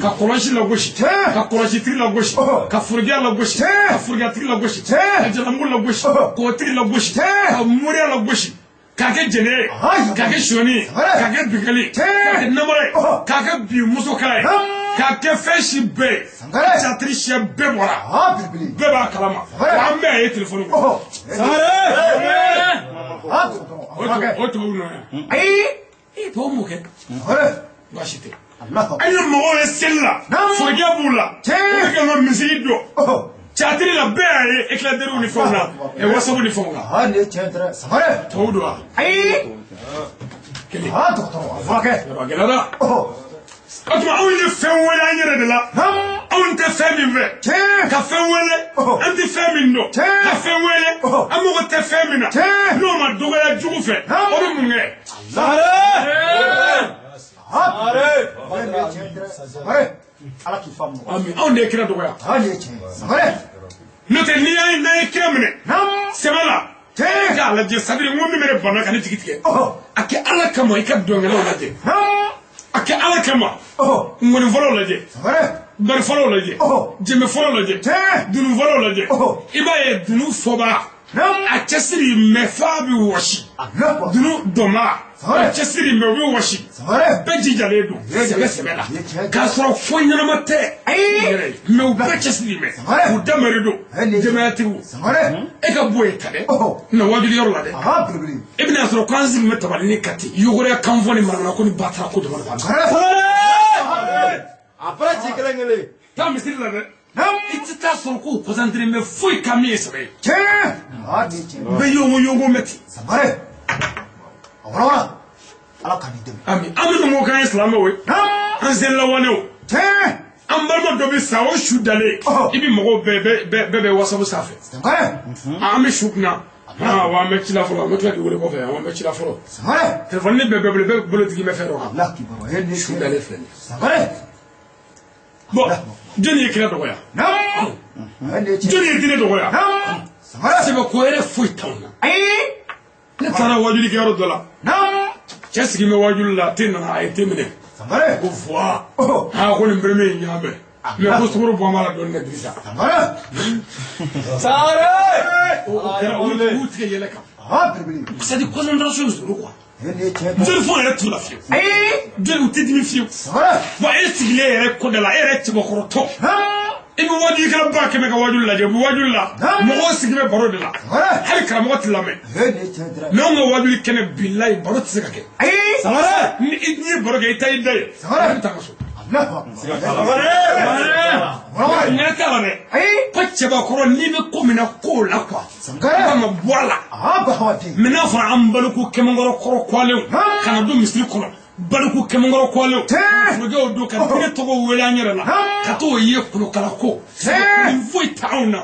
ka kɔlɔsi lagosi, ka kɔlɔsitigi lagosi, ka forojɛ lagosi, ka forojɛtigi lagosi, ka jalamugu lagosi, k'otigi lagosi, ka moriya lagosi, k'a kɛ jɛnɛ ye, k'a kɛ sonyani ye, k'a kɛ binkali ye, k'a kɛ namara ye, k'a kɛ bi musoka ye, k'a kɛ fɛn si bɛɛ ye. Catiri siya bɛɛ bɔra, bɛɛ b'a kalama, wa an bɛɛ ye telefɔni kɔnɔ. O tubabu nɔ yan. Ayi, tubabu m'o kɛ. Baasi tɛ. An ye mɔgɔw ye seli la, forojɛ b'u la, u bɛ ka n ka misiri jɔ. Catiri la bɛɛ y'a ye éclaireurs ni fɛnw na, wasabu ni fɛnw na. Tubabu don wa? Ayi. Kelen. A gɛlɛyara. O tuma anw ye fɛn wele an yɛrɛ de la. Anw tɛ fɛn min fɛ. Ka fɛn wele. An tɛ fɛn min dɔn. Ka fɛn wele. An mago tɛ fɛn min na. N'o ma dɔgɔya jugu fɛ. O bɛ mun kɛ? Ami anw de ye kira dɔgɔya. N'o tɛ n'i y'a ye n'an ye kira minɛ. Sɛbɛ la. E k'a lajɛ sadiri n ko min bɛ ne bana ka ne jigi tigɛ. A kɛ Ala kama i ka dɔnkɛlaw lajɛ. A kɛ Ala kama. Ŋɔni fɔlɔw lajɛ. Bari fɔlɔw lajɛ. Jɛmɛ fɔlɔw lajɛ. Dunun fɔlɔw lajɛ. I b'a ye dunun fɔba. A cɛsiri mɛ f'a bɛ wɔsi. Dunun dɔnba. A cɛsiri mɛ o bɛ wɔsi. Bɛɛ jijalen don sɛbɛ sɛbɛ la. K'a sɔrɔ fo ɲɛnama tɛ. Mɛ u bɛɛ cɛsiri mɛ. U damari don. Jɛmayatigiw. E ka bɔ yen ta dɛ. Na wajuli yɔrɔ la dɛ. E bɛna sɔrɔ k'an sigi bɛ tabali ni Kati. Yogoriya kan fɔ ni manamana ko ni batara ko dama de b'a la. A bɛɛ ci kelen kelen. Taa misiri la dɛ. I tɛ taa sɔrɔ k'u concentré bɛ foyi kan min ye sɛbɛ ye. Bɛɛ yongo yongo bɛ ten. Ami an minnu ko k'an ye silamɛw ye. An selilawanew. An balima dɔ bɛ sa o su dalen. I bɛ mɔgɔw bɛɛ bɛ wasabu sanfɛ. An bɛ su kunna. Wa an bɛ ci la fɔlɔ, an bɛ tila k'i wele kɔfɛ, an bɛ ci la fɔlɔ. Telefɔni bɛɛ bɛɛ bolo, bɛɛ bolotigi bɛ fɛn dɔ kan. Su dalen filɛ nin ye. Bon, jɔnni ye kira dɔgɔya? Jɔnni ye diinɛ dɔgɔya? Sɛbɛ ko yɛrɛ foyi t'anw na. Ne taara wajulikɛyɔrɔ dɔ la. Cɛ sigilen bɛ wajuli la, te nana a ye te minɛ. Ko fuwa. Aa ko nin bereme in ɲa bɛɛ. Mɛ ko sukaro bɔ b'a la dɔɔni dɛ Dirisa. O kɛra u y'u tigɛ yɛlɛ kan. C'est à dire concentration zéro quoi. Joli fɔ yɛrɛ t'u la fiyewu. Joli u tɛ dimi fiyewu. Wa e sigilen yɛrɛ ko da la e yɛrɛ cɛbakɔrɔtɔ. I bɛ wajulikɛla 100 ka wajuli lajɛ u bɛ wajuli la. Mɔgɔw sigilen bɛ baro de la. Hali karamɔgɔ tɛ lamɛn. Mɛ anw ka wajuli kɛnɛ bilayi baro tɛ se ka kɛ. Ni ye baro kɛ i taa i da yen. I bɛ taa ka so. Ɲɛ t'a la dɛ. Ko cɛbakɔrɔ n'i bɛ ko min na k'o la quoi. Kan ka bɔ a la. Mɛ n'a fɔra an baliku kɛmɛkɔrɔ kɔrɔ kɔlenw ka na don misiri kɔnɔ. Baliku kɛmɛkɔrɔ kɔlenw. Forojɛw don ka diinɛ tɔgɔ wele an yɛrɛ la. Ka t'o ye kolokala ko. Nin foyi t'anw na.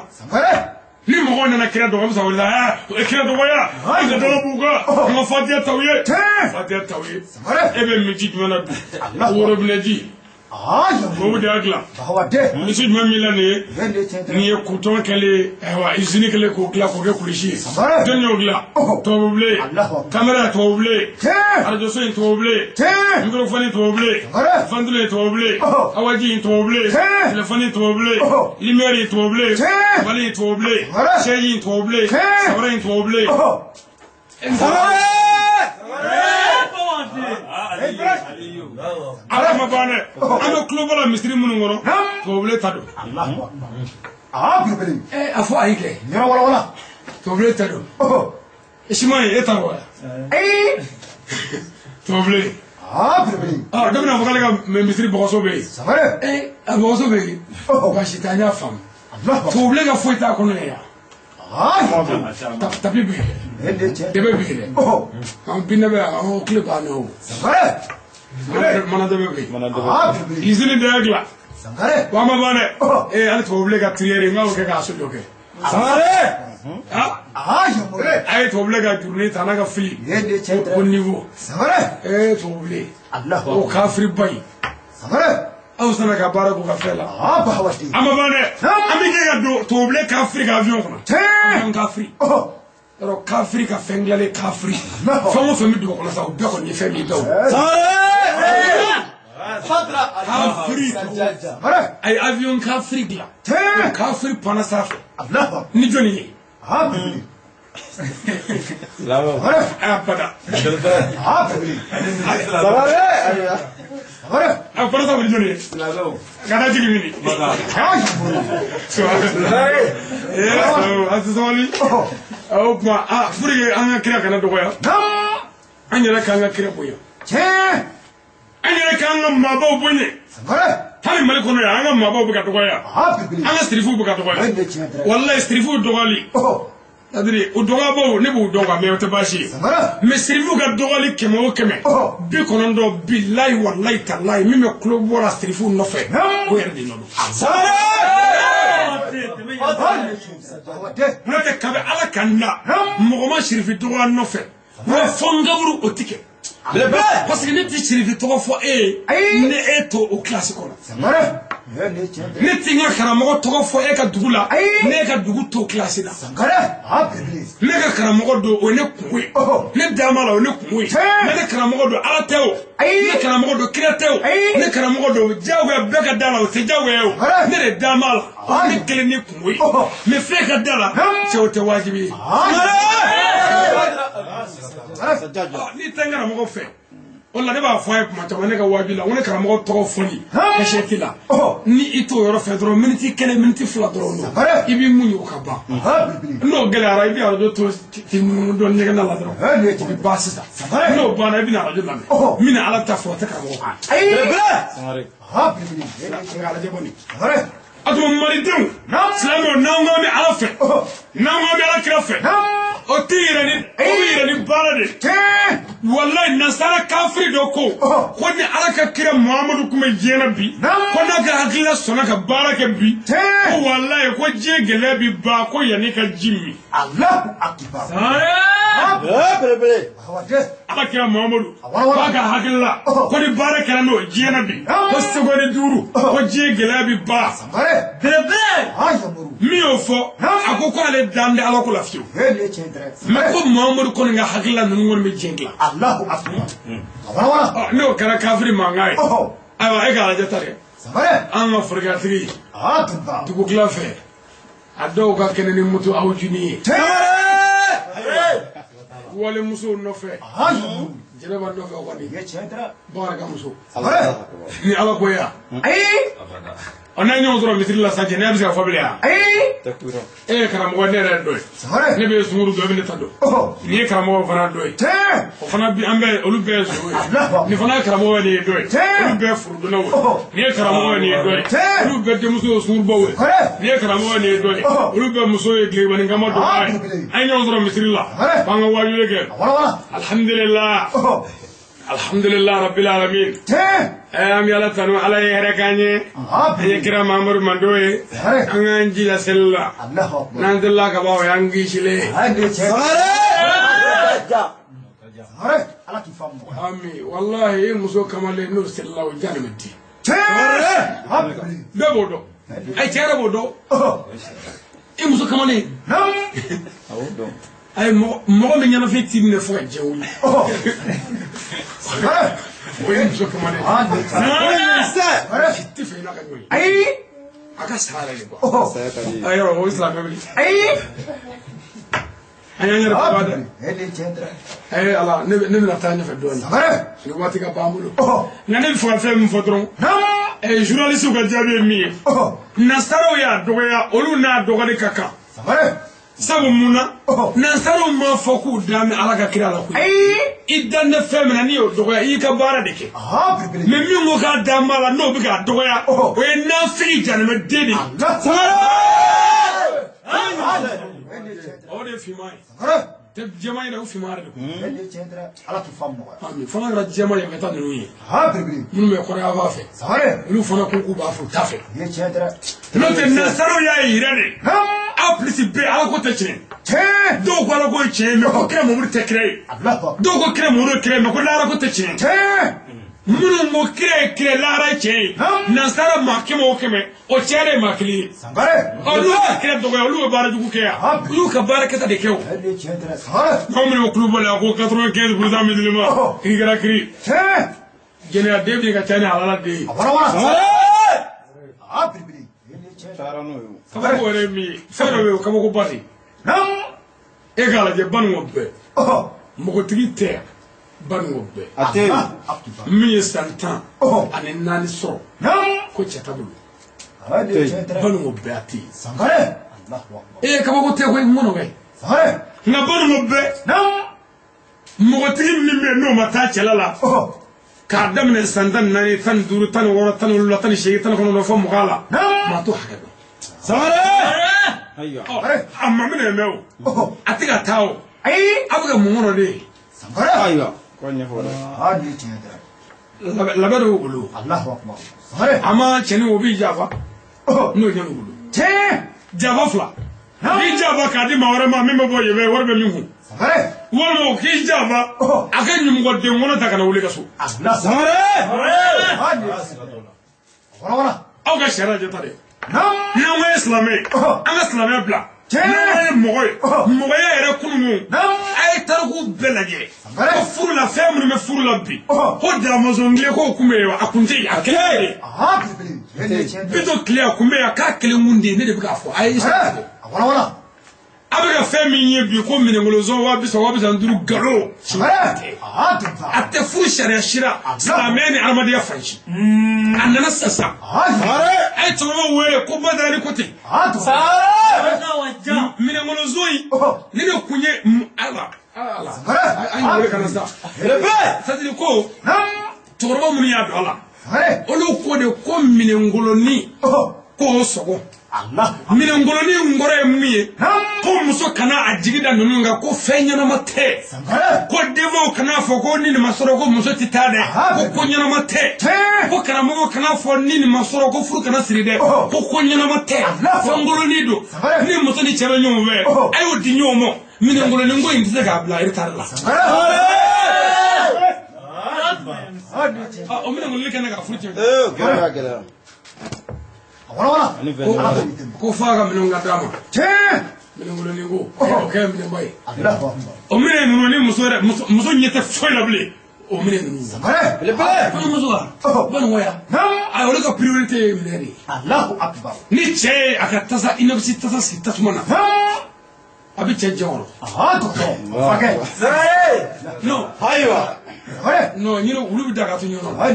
Ni mɔgɔw nana kira dɔgɔ bɛ sa wele la kira dɔgɔya. An ka dɔgɔ b'u kan. An ka fatiya t'aw ye. Fatiya t'aw ye. E bɛ min ji jumɛn na bi? Worobinɛ ji. Tubabu de y'a dilan. Misi jumɛn min la nin ye? Nin ye kutɔn kɛlen ayiwa usine kɛlen k'o dilan k'o kɛ kulisi ye. Jɔn y'o dilan? Tubabu bilen. Kamera tubabu bilen. Arajoso in tubabu bilen. Microphone tubabu bilen. Ventilo in tubabu bilen. Awaji in tubabu bilen. Téléphone tubabu bilen. Lumière in tubabu bilen. Tabali in tubabu bilen. Chaise in tubabu bilen. Sabara in tubabu bilen. Ala ma ban dɛ. An bɛ tulo bɔ la misiri minnu kɔnɔ, tubabubilen ta don. A fɔ ayi kɛ. Tubabubilen ta don. Siman ye e ta wa? Tubabubilen. Dɔ bɛna fɔ k'ale ka misiri bɔgɔso bɛ yen. A bɔgɔso bɛ yen. Baasi tɛ an y'a faamu. Tubabubilen ka foyi t'a kɔnɔ yan. Tapi bɛ yen dɛ. Dɛbɛ bɛ yen dɛ. An binɛ bɛ yan, an tile banna o. Mana dɛbɛ bɛ yen. Usine de y'a dilan. Sangare. Wa ma ban dɛ. Ee hali tubabubilen ka prière n k'o kɛ k'a so jɔ kɛ. Sangare. A ye tubabubilen ka jurunin ta n'a ka fili. Au niveau. Sangare. Ee tubabubilen. Allahu. O kafiri ba in. Sangare. Aw sina ka baara k'u ka fɛn la. An ma ban dɛ. An bɛ kɛ ka don tubabubilen kafiri ka avion kɔnɔ. Avion kafiri. Yɔrɔ kafiri ka fɛn dilanlen kafiri. Fɛn o fɛn bɛ dugu kɔnɔ sa o bɛɛ kɔni ye fɛn min da o. Kafiri. A ye avion kafiri dilan. Kafiri panna sanfɛ. Ni jɔnni ye. A bada. A panna sanfɛ ni jɔnni ye. Ka taa jigin mini. A tɛ sabali. O tuma pour que an ka kira kana dɔgɔya. An yɛrɛ k'an ka kira bonya. An yɛrɛ k'an ka maabaw bonya. Hali Mali kɔnɔ yan an ka maabaw bɛ ka dɔgɔya. An ka sirifuw bɛ ka dɔgɔya. Walayi sirifuw dɔgɔyali. C'est-à-dire o dɔgɔyabaw ne b'u dɔn quoi mais o tɛ baasi ye. Mais sirifuw ka dɔgɔyali 100 o 100. 90 bilayi walayi talayi min bɛ kulo bɔra sirifuw nɔfɛ. O yɛrɛ de nɔ don. N'o tɛ kabi Ala ka na mɔgɔ ma sirifi dɔgɔya nɔfɛ. Fɔ n kaburu o ti kɛ. Parce que ne ti sirifi tɔgɔ fɔ e ye ni e t'o o kilasi kɔnɔ. Ne ti n ka karamɔgɔ tɔgɔ fɔ e ka dugu la ne e ka dugu t'o kilasi la. Ne ka karamɔgɔ don o ye ne kungo ye. Ne dan b'a la o ye ne kungo ye. Ne karamɔgɔ don Ala tɛ o. Ne karamɔgɔ don kira tɛ o. Ne karamɔgɔ don diyagoya bɛɛ ka da la o tɛ diyagoya ye o. Ne de dan b'a la o ye ne kelen ni kungo ye. Mais fɛn ka da la cɛ o tɛ wajibi ye. N'i tɛ n karamɔgɔ fɛ o la ne b'a fɔ a ye kuma caman ne ka wajibi la ko ne karamɔgɔ tɔgɔ fɔli kasɛti la ni i t'o yɔrɔ fɛ dɔrɔn miniti 1 miniti 2 dɔrɔn don i b'i mun ye o ka ban n'o gɛlɛyara i bɛ arajo to k'i munumunu dɔɔni ɲɛgɛn na la dɔrɔn o bɛ ban sisan n'o banna i bɛna arajo lamɛn n bɛna Ala ta fɔ o tɛ karamɔgɔ kan. A tuma malidenw silamɛw n'an ko an bɛ Ala fɛ n'an ko an bɛ Ala kira fɛ o tɛ yɛrɛ ni o bɛ yɛrɛ ni baara de walayi nasara kafiri dɔ ko ko ni Ala ka kira Muhamadu tun bɛ diɲɛ na bi ko n'a ka hakilina sɔnna ka baara kɛ bi ko walayi ko diɲɛ gɛlɛya bi ban ko yanni ka ji min. Ala kira Muhamadu k'a ka hakilila ko ni baara kɛra n'o ye diɲɛ na bi ko seconde 5 ko diɲɛ gɛlɛya bi ban. Min y'o fɔ a ko k'ale dan tɛ Ala ko la fiyewu. Mais ko Muhamadu kɔni ka hakilila ninnu kɔni bɛ diɲɛ dilan. N'o kɛra kafiri mankan ye ayiwa e k'a lajɛ ta dɛ. An ka forokiyatigi dugukila fɛ a dɔw ka kɛnɛ ni moto aw juni ye. Walimusow nɔfɛ jɛnɛba nɔfɛ kɔni Bakari ka muso ni Ala ko ya. Ɔ n'a ye ɲɔgɔn sɔrɔ misiri la sisan jɛnɛya bɛ se ka fɔ bilen wa? E ye karamɔgɔ ne yɛrɛ dɔ ye. Ne bɛ sunguru dɔn e bɛ ne ta dɔn. Nin ye karamɔgɔ fana dɔ ye. O fana bi an bɛɛ olu bɛɛ ye sogo ye. Nin fana ye karamɔgɔ nin ye dɔ ye. Olu bɛɛ furudonnaw ye. Nin ye karamɔgɔ nin ye dɔ ye. Olu bɛɛ denmuso ye sungurubaw ye. Nin ye karamɔgɔ nin ye dɔ ye. Olu bɛɛ muso ye tilebanin kama dɔ ye. An ye ɲɔgɔn sɔrɔ misiri la. K'an ka waajuli kɛ. Alhamdulilah. Alhamdulillah rabbil alamin. An bɛ Ala tanu Ala ye hɛrɛ k'an ye. An ye kira Muhamadu mando ye. An k'an jija seli la. N'an delila ka ban o y'an kisilen ye. Ami walahi e muso kamalen n'o selila o janni bɛ di. Bɛɛ b'o dɔn. Ayi cɛ yɛrɛ b'o dɔn. E muso kamalen. Ayi mɔgɔ min ɲɛnafin t'i minɛ fo ka diɲɛ wuli. O ye muso kamalen. Tɛ fɛ i n'a ka ɲɔgɔn ye. A ka saya yɛrɛ de quoi. A yɔrɔ o ye silamɛ wuli. An y'an yɛrɛ faba dɛ. Ala ne bɛna taa ɲɛfɛ dɔɔnin. Ni waati ka ban bolo. Nka ne bɛ fɛ ka fɛn min fɔ dɔrɔn. Journaliste ka jaabi ye min ye. Nasaraw y'a dɔgɔya olu n'a dɔgɔnin ka kan. Sabu mun na nansaraw m'a fɔ k'u dan bɛ Ala ka kira la koyi. I dan tɛ fɛn min na n'i y'o dɔgɔya i y'i ka baara de kɛ. Mais min ko k'a dan b'a la n'o bɛ k'a dɔgɔya o ye nafigi janɛmɛden de ye. O de ye finman ye. Tɛ jɛman yɛrɛ o finman yɛrɛ de ko. Ala k'i faamu nɔgɔya. Ami fana kɛra jɛman ye ka taa ninnu ye. Minnu bɛ kɔrɔyanfan fɛ. Olu fana ko k'u b'a fɛ u t'a fɛ. N'o tɛ nansaraw y'a yira de. A plus B ala ko tɛ tiɲɛ. Dɔw ko ala ko ye tiɲɛ ye mais ko kira Mamadu tɛ kira ye. Dɔw ko kira Mamadu ye kira ye mais ko lahara ko tɛ tiɲɛ ye. Minnu ko kira ye kira lahara ye tiɲɛ ye. Nansara maa 100 o 100 o cɛ yɛrɛ ye maa kelen ye. Ɔ n'u ka kira dɔgɔya olu bɛ baara jugu kɛ yan. U y'u ka baara kɛta de kɛ o. Anw minnu bɛ kulubali la ko 95% musulman kiri kɛra kiri. Jɛnɛya den bɛ ka ca ni halala den ye. Kabako yɛrɛ ye min ye fɛn dɔ bɛ yen o kabakoba de. E k'a lajɛ Banikɔ bɛɛ. Npogotigi tɛ yan Banikɔ bɛɛ. Min ye san 14 sɔrɔ ko cɛ t'a bolo. Banikɔ bɛɛ a tɛ yen. E kabako tɛ koyi n kɔnɔ kɛ. Nka Banikɔ bɛɛ npogotigi min bɛ yen n'o ma taa cɛla la. K'a daminɛ san 14 15 16 17 18 19 fo 20 la. Maa t'o hakɛ dɔn. A ma minɛ mɛ o. A tɛ ka taa o. A bɛ ka mun kɔnɔ de ye. Labɛn dɔ b'u bolo. A ma cɛnin o b'i janfa. N'o ɲɛ b'u bolo. Janfa fila. K'i janfa k'a di maa wɛrɛ ma min bɛ bɔ yen wari bɛ min kun. Walima o k'i janfa a ka ɲumɔgɔden kɔnɔ ta ka na wuli ka so. Aw ka sariya jɛ ta dɛ. N'an ko ye silamɛ ye an ka silamɛya bila. N'an ye mɔgɔ ye mɔgɔya yɛrɛ kunun a ye tariku bɛɛ lajɛ. Ko furu la fɛn minnu bɛ furu la bi ko daramɔsɔn tile k'o kun bɛ yen wa a kun tɛ yen a kelen de. Bitɔn tile a kun bɛ yen a k'a kelen kun de ye ne de bɛ k'a fɔ a ye A bɛ ka fɛn min ye bi ko minɛnkolonsɔn 30 35 nkalon. A tɛ furu sariya sira silamɛya ni adamadenya fan si. A nana sisan. A ye cɛkɔrɔbaw wele ko Badara ni ko ten. Minɛnkolonsɔn in ne de kun ye ala ala. An ye wele ka na sa. C'est-à-dire ko cɛkɔrɔba minnu y'a don a la. Olu ko de ko minɛnkolonin k'o sɔgɔ. Minɛnkolonin kɔrɔ ye mun ye ko muso kana a jigi da ninnu kan ko fɛn ɲɛnama tɛ ko denbaw kana fɔ ko ni nin ma sɔrɔ ko muso tɛ taa dɛ ko ɲɛnama tɛ ko karamɔgɔ kana fɔ ni nin ma sɔrɔ ko furu kana siri dɛ ko ɲɛnama tɛ fɛnkolonin don ni muso ni cɛ bɛ ɲɔgɔn fɛ a y'o di ɲɔgɔn ma minɛnkolonin ko in tɛ se k'a bila retard la. O minɛnkolonin kɛnɛ ka furu cɛ. Ko f'a ka minɛnw ka d'a ma. Minɛnkolonin ko o kɛ minɛnba ye. O minɛn ninnu ni muso yɛrɛ muso ɲɛ tɛ foyi la bilen o minɛn ninnu. Kɔɲɔmuso wa Banikɔ yan a olu ka priorité ye minɛn de ye. Ni cɛ ye a ka tasa inox tasa sigi tasuma na a bɛ cɛ jɛ kɔrɔ. Non ayiwa. Non ɲinɛ olu bɛ da ka to ɲɔgɔn na.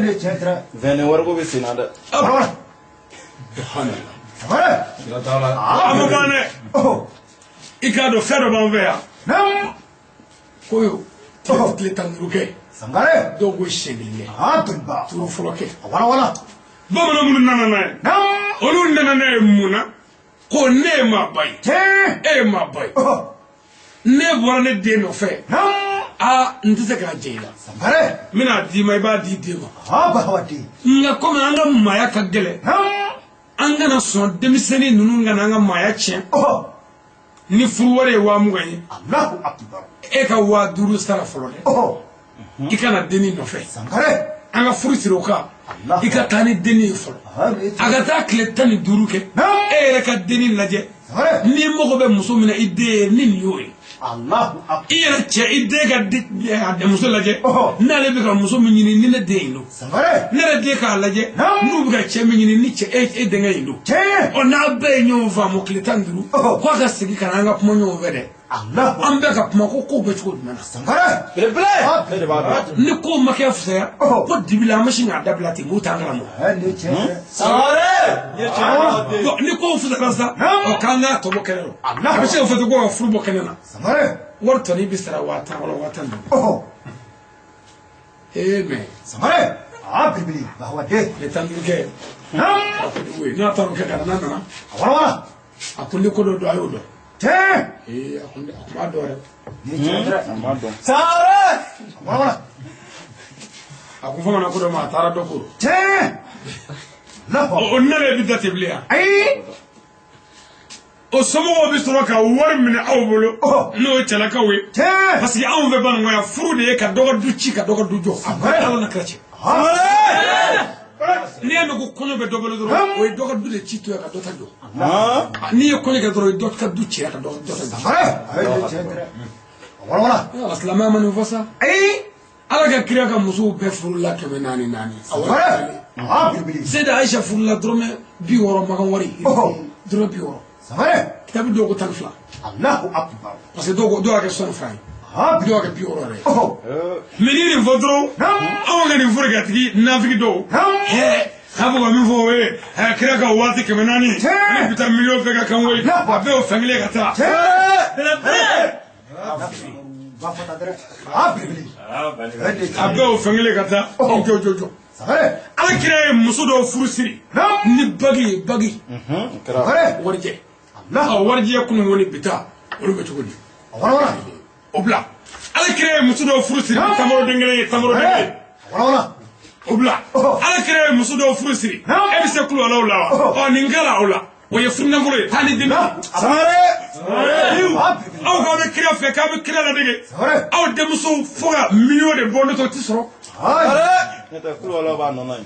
Vɛnɛ wariko bɛ sen na dɛ. A ma ban dɛ. I k'a dɔn fɛn dɔ b'an fɛ yan. Ko tile 15 kɛ. Dɔw ko siɲɛ kelen kɛ. Turu fɔlɔ kɛ. Bamanan minnu nana n'a ye. Olu nana n'a ye mun na? Ko ne ye maaba ye. E ye maaba ye. Ne bɔra ne den nɔfɛ. Aa n tɛ se k'a jɛ i la. N bɛna d'i ma i b'a di den ma. Nka komi an ka maaya ka gɛlɛn. An kana sɔn denmisɛnnin ninnu kana an ka maaya tiɲɛ. Ni furu wari ye 20,000 ye. E ka 5,000 sara fɔlɔ dɛ. I kana dennin nɔfɛ. An ka furu siri o kan. I ka taa ni dennin ye fɔlɔ. A ka taa tile 15 kɛ. E yɛrɛ ka dennin lajɛ. N'i mago bɛ muso min na i den ye ni nin y'o ye. I yɛrɛ cɛ i den ka muso lajɛ. N'ale bɛ ka muso min ɲini ni ne den in don. Ne yɛrɛ den k'a lajɛ n'u bɛ ka cɛ min ɲini ni cɛ e denkɛ in don. Ɔ n'a bɛɛ ye ɲɔgɔn faamu tile 15 k'a ka segin ka na an ka kuma ɲɔgɔn fɛ dɛ. An bɛɛ ka kuma ko kow bɛ cogo jumɛn na. Ni ko ma kɛ fisaya ko dibi la an bɛ sin k'a dabila ten k'o t'an karamɔgɔ. Ni ko fisayara sa ɔ k'an k'a tɔ bɔ kɛnɛ la. A bɛ se ka fɔ ten ko ka furu bɔ kɛnɛ na. Wari tɔnin bɛ sara 10,000 wala 15,000. Ee mais. Tile 15 kɛ. N'a taara o kɛ ka na n'a nana. A ko ni ko dɔ don a y'o dɔn. Tiɲɛ. Ee a kun b'a dɔn dɛ. Nin ye tiɲɛ dɛ. Sangare. Wala. A kun famana ko dɔ ma a taara dɔ ko. Tiɲɛ. O nalen bɛ da ten bilen yan. Ayi. O somɔgɔw bɛ sɔrɔ ka wari minɛ aw bolo n'o ye cɛlakaw ye. Tiɲɛ. Parce que anw fɛ Banikɔ furu de ye ka dɔ ka du ci ka dɔ ka du jɔ. Ala na kira cɛ. N'i y'a mɛn ko kɔɲɔ bɛ dɔ bolo dɔrɔn o ye dɔ ka du de ci to yan ka dɔ ta jɔ. N'i ye kɔɲɔ kɛ dɔrɔn o ye dɔ ka du ci ka dɔ ta jɔ. Wala. Yala silamɛya ma nin fɔ sa. Ayi. Ala ka kira ka musow bɛɛ furula 400 400. Seyida Ayisa furula dɔrɔmɛ 60 makan wari. Dɔrɔmɛ 60. Sangare. Kitabu dɔw ko 12. Allahu akbar. Parce que dɔw y'a kɛ 60 francs ye. Dɔw y'a kɛ 60 yɛrɛ ye. Mais n'i ye nin fɔ dɔrɔn anw ka nin forokɛtigi nafigi dɔw. K'a fɔ ka min fɔ o ye kira ka waati 400 ne bɛ taa miliyɔn fɛ ka kan koyi a bɛɛ y'o fɛn kelen ka taa. A bɛɛ y'o fɛn kelen ka taa. Jɔ. Ala kira ye muso dɔw furu siri ni bagi ye bagi. Warijɛ. Warijɛ kunun ni bi taa olu bɛ cogo di? O bila. Ala kira ye muso dɔw furu siri ni tamaro den kelen ye tamaro den kelen. O bila. Ala kira ye muso dɔw furu siri. E bɛ se kulubaliw la wa? Ɔ nin kɛra o la. O ye furunafolo ye taa ni den. Aw k'aw bɛ kira fɛ k'aw bɛ kira ladege. Aw denmusow fo ka miliyɔn de bɔ n'o tɛ o ti sɔrɔ. Kulubaliw b'a nɔ na yen.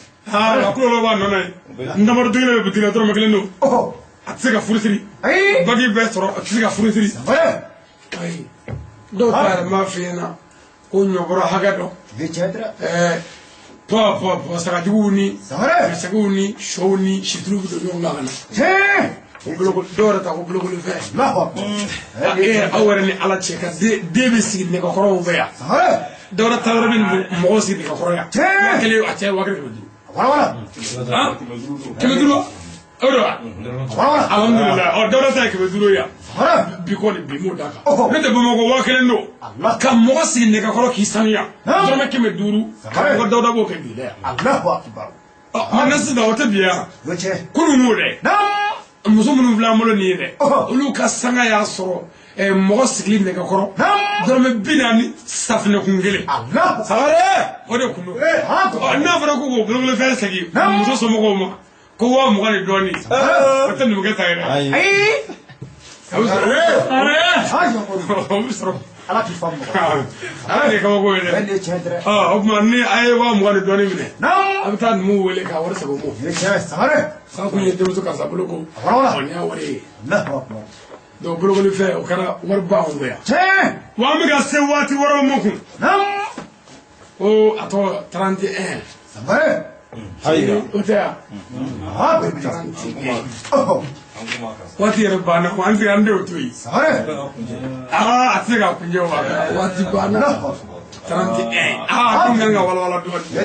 Kulubaliw b'a nɔ na yen. Tamaro den kelen bɛ butigi la dɔrɔmɛ kelen don. A tɛ se ka furu siri. Bagi bɛɛ sɔrɔ a tɛ se ka furu siri. Ayi. Dɔw ta yɛrɛ m'a f'i ɲɛna ko ɲɔbɔrɔ hakɛ dɔn. Pɔ sagajuguw ni sɛgɛw ni sɔw ni situlu bɛ don ɲɔgɔn kan ka na. Dɔw yɛrɛ ta ko bolokoli fɛ. Aw yɛrɛ ni Ala cɛ ka den bɛ sigi nɛgɛkɔrɔw fɛ yan. Dɔw yɛrɛ ta yɔrɔ bɛ mɔgɔw sigi nɛgɛkɔrɔ yan. 1000 a cɛ 1500. 500. O de wa? Alhamdulilayi. Ɔ dɔwɛrɛ ta ye 500 ye yan. Bi kɔni bi m'o d'a kan. Ne tɛ Bamakɔ 1000 don. Ka mɔgɔ sigi nɛgɛkɔrɔ k'i sanuya. Dɔrɔmɛ 500. Karamɔgɔ Dawuda b'o kɛ bi dɛ. Ɔ mɛ sisan o tɛ bi yan. Kunun m'o dɛ. Muso minnu filɛ an bolo nin ye dɛ. Olu ka sanga y'a sɔrɔ mɔgɔ sigili nɛgɛkɔrɔ. Dɔrɔmɛ 40 safunɛkun kelen. O de kun don. Ɔ n'a fɔra ko k'o bolokolofɛn segin muso somɔgɔw ma. Ko 20 ni dɔɔnin. O tɛ numukɛ ta ye dɛ. Ayi. A bɛ sɔrɔ. O bɛ sɔrɔ. Ala k'i faamu. Ala de ye kabako ye dɛ. Ɔ o tuma ni a ye 20 ni dɔɔnin minɛ. A bɛ taa numuw wele k'a wari segin o ma. San kun ye denmuso karisa bolo ko. Ɔ nin y'a wari ye. Donc bolokoli fɛn o kɛra wari ba anw fɛ yan. Wa an bɛ ka se waati wɛrɛw ma kun. O a tɔgɔ 31. Ayiwa. O tɛ yan. Waati yɛrɛ banna an tɛ an denw to yen. Aa a tɛ se ka kunjɛ wa waati banna. 31. Aa kun kan ka walawala dɔɔnin. I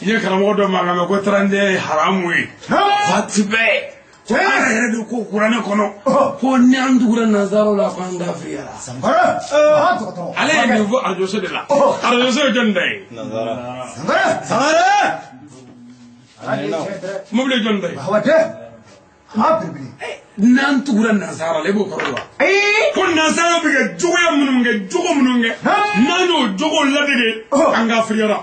ye karamɔgɔ dɔ mankan mɛn ko 31 ye haramu ye. Waati bɛɛ. Ala yɛrɛ de ko kuranɛ kɔnɔ ko ni an tugura nanzaraw la ko an kafiriyara. Ale ye nin fɔ arajoso de la. Arajoso ye jɔnni ta ye? Sangare. Mobili ye jɔnni ta ye? N'an tugura nanzara la i b'o kɔrɔ wa? Ko nanzara bɛ ka jogoya minnu kɛ jogo minnu kɛ n'an y'o jogo ladege an kafiriyara.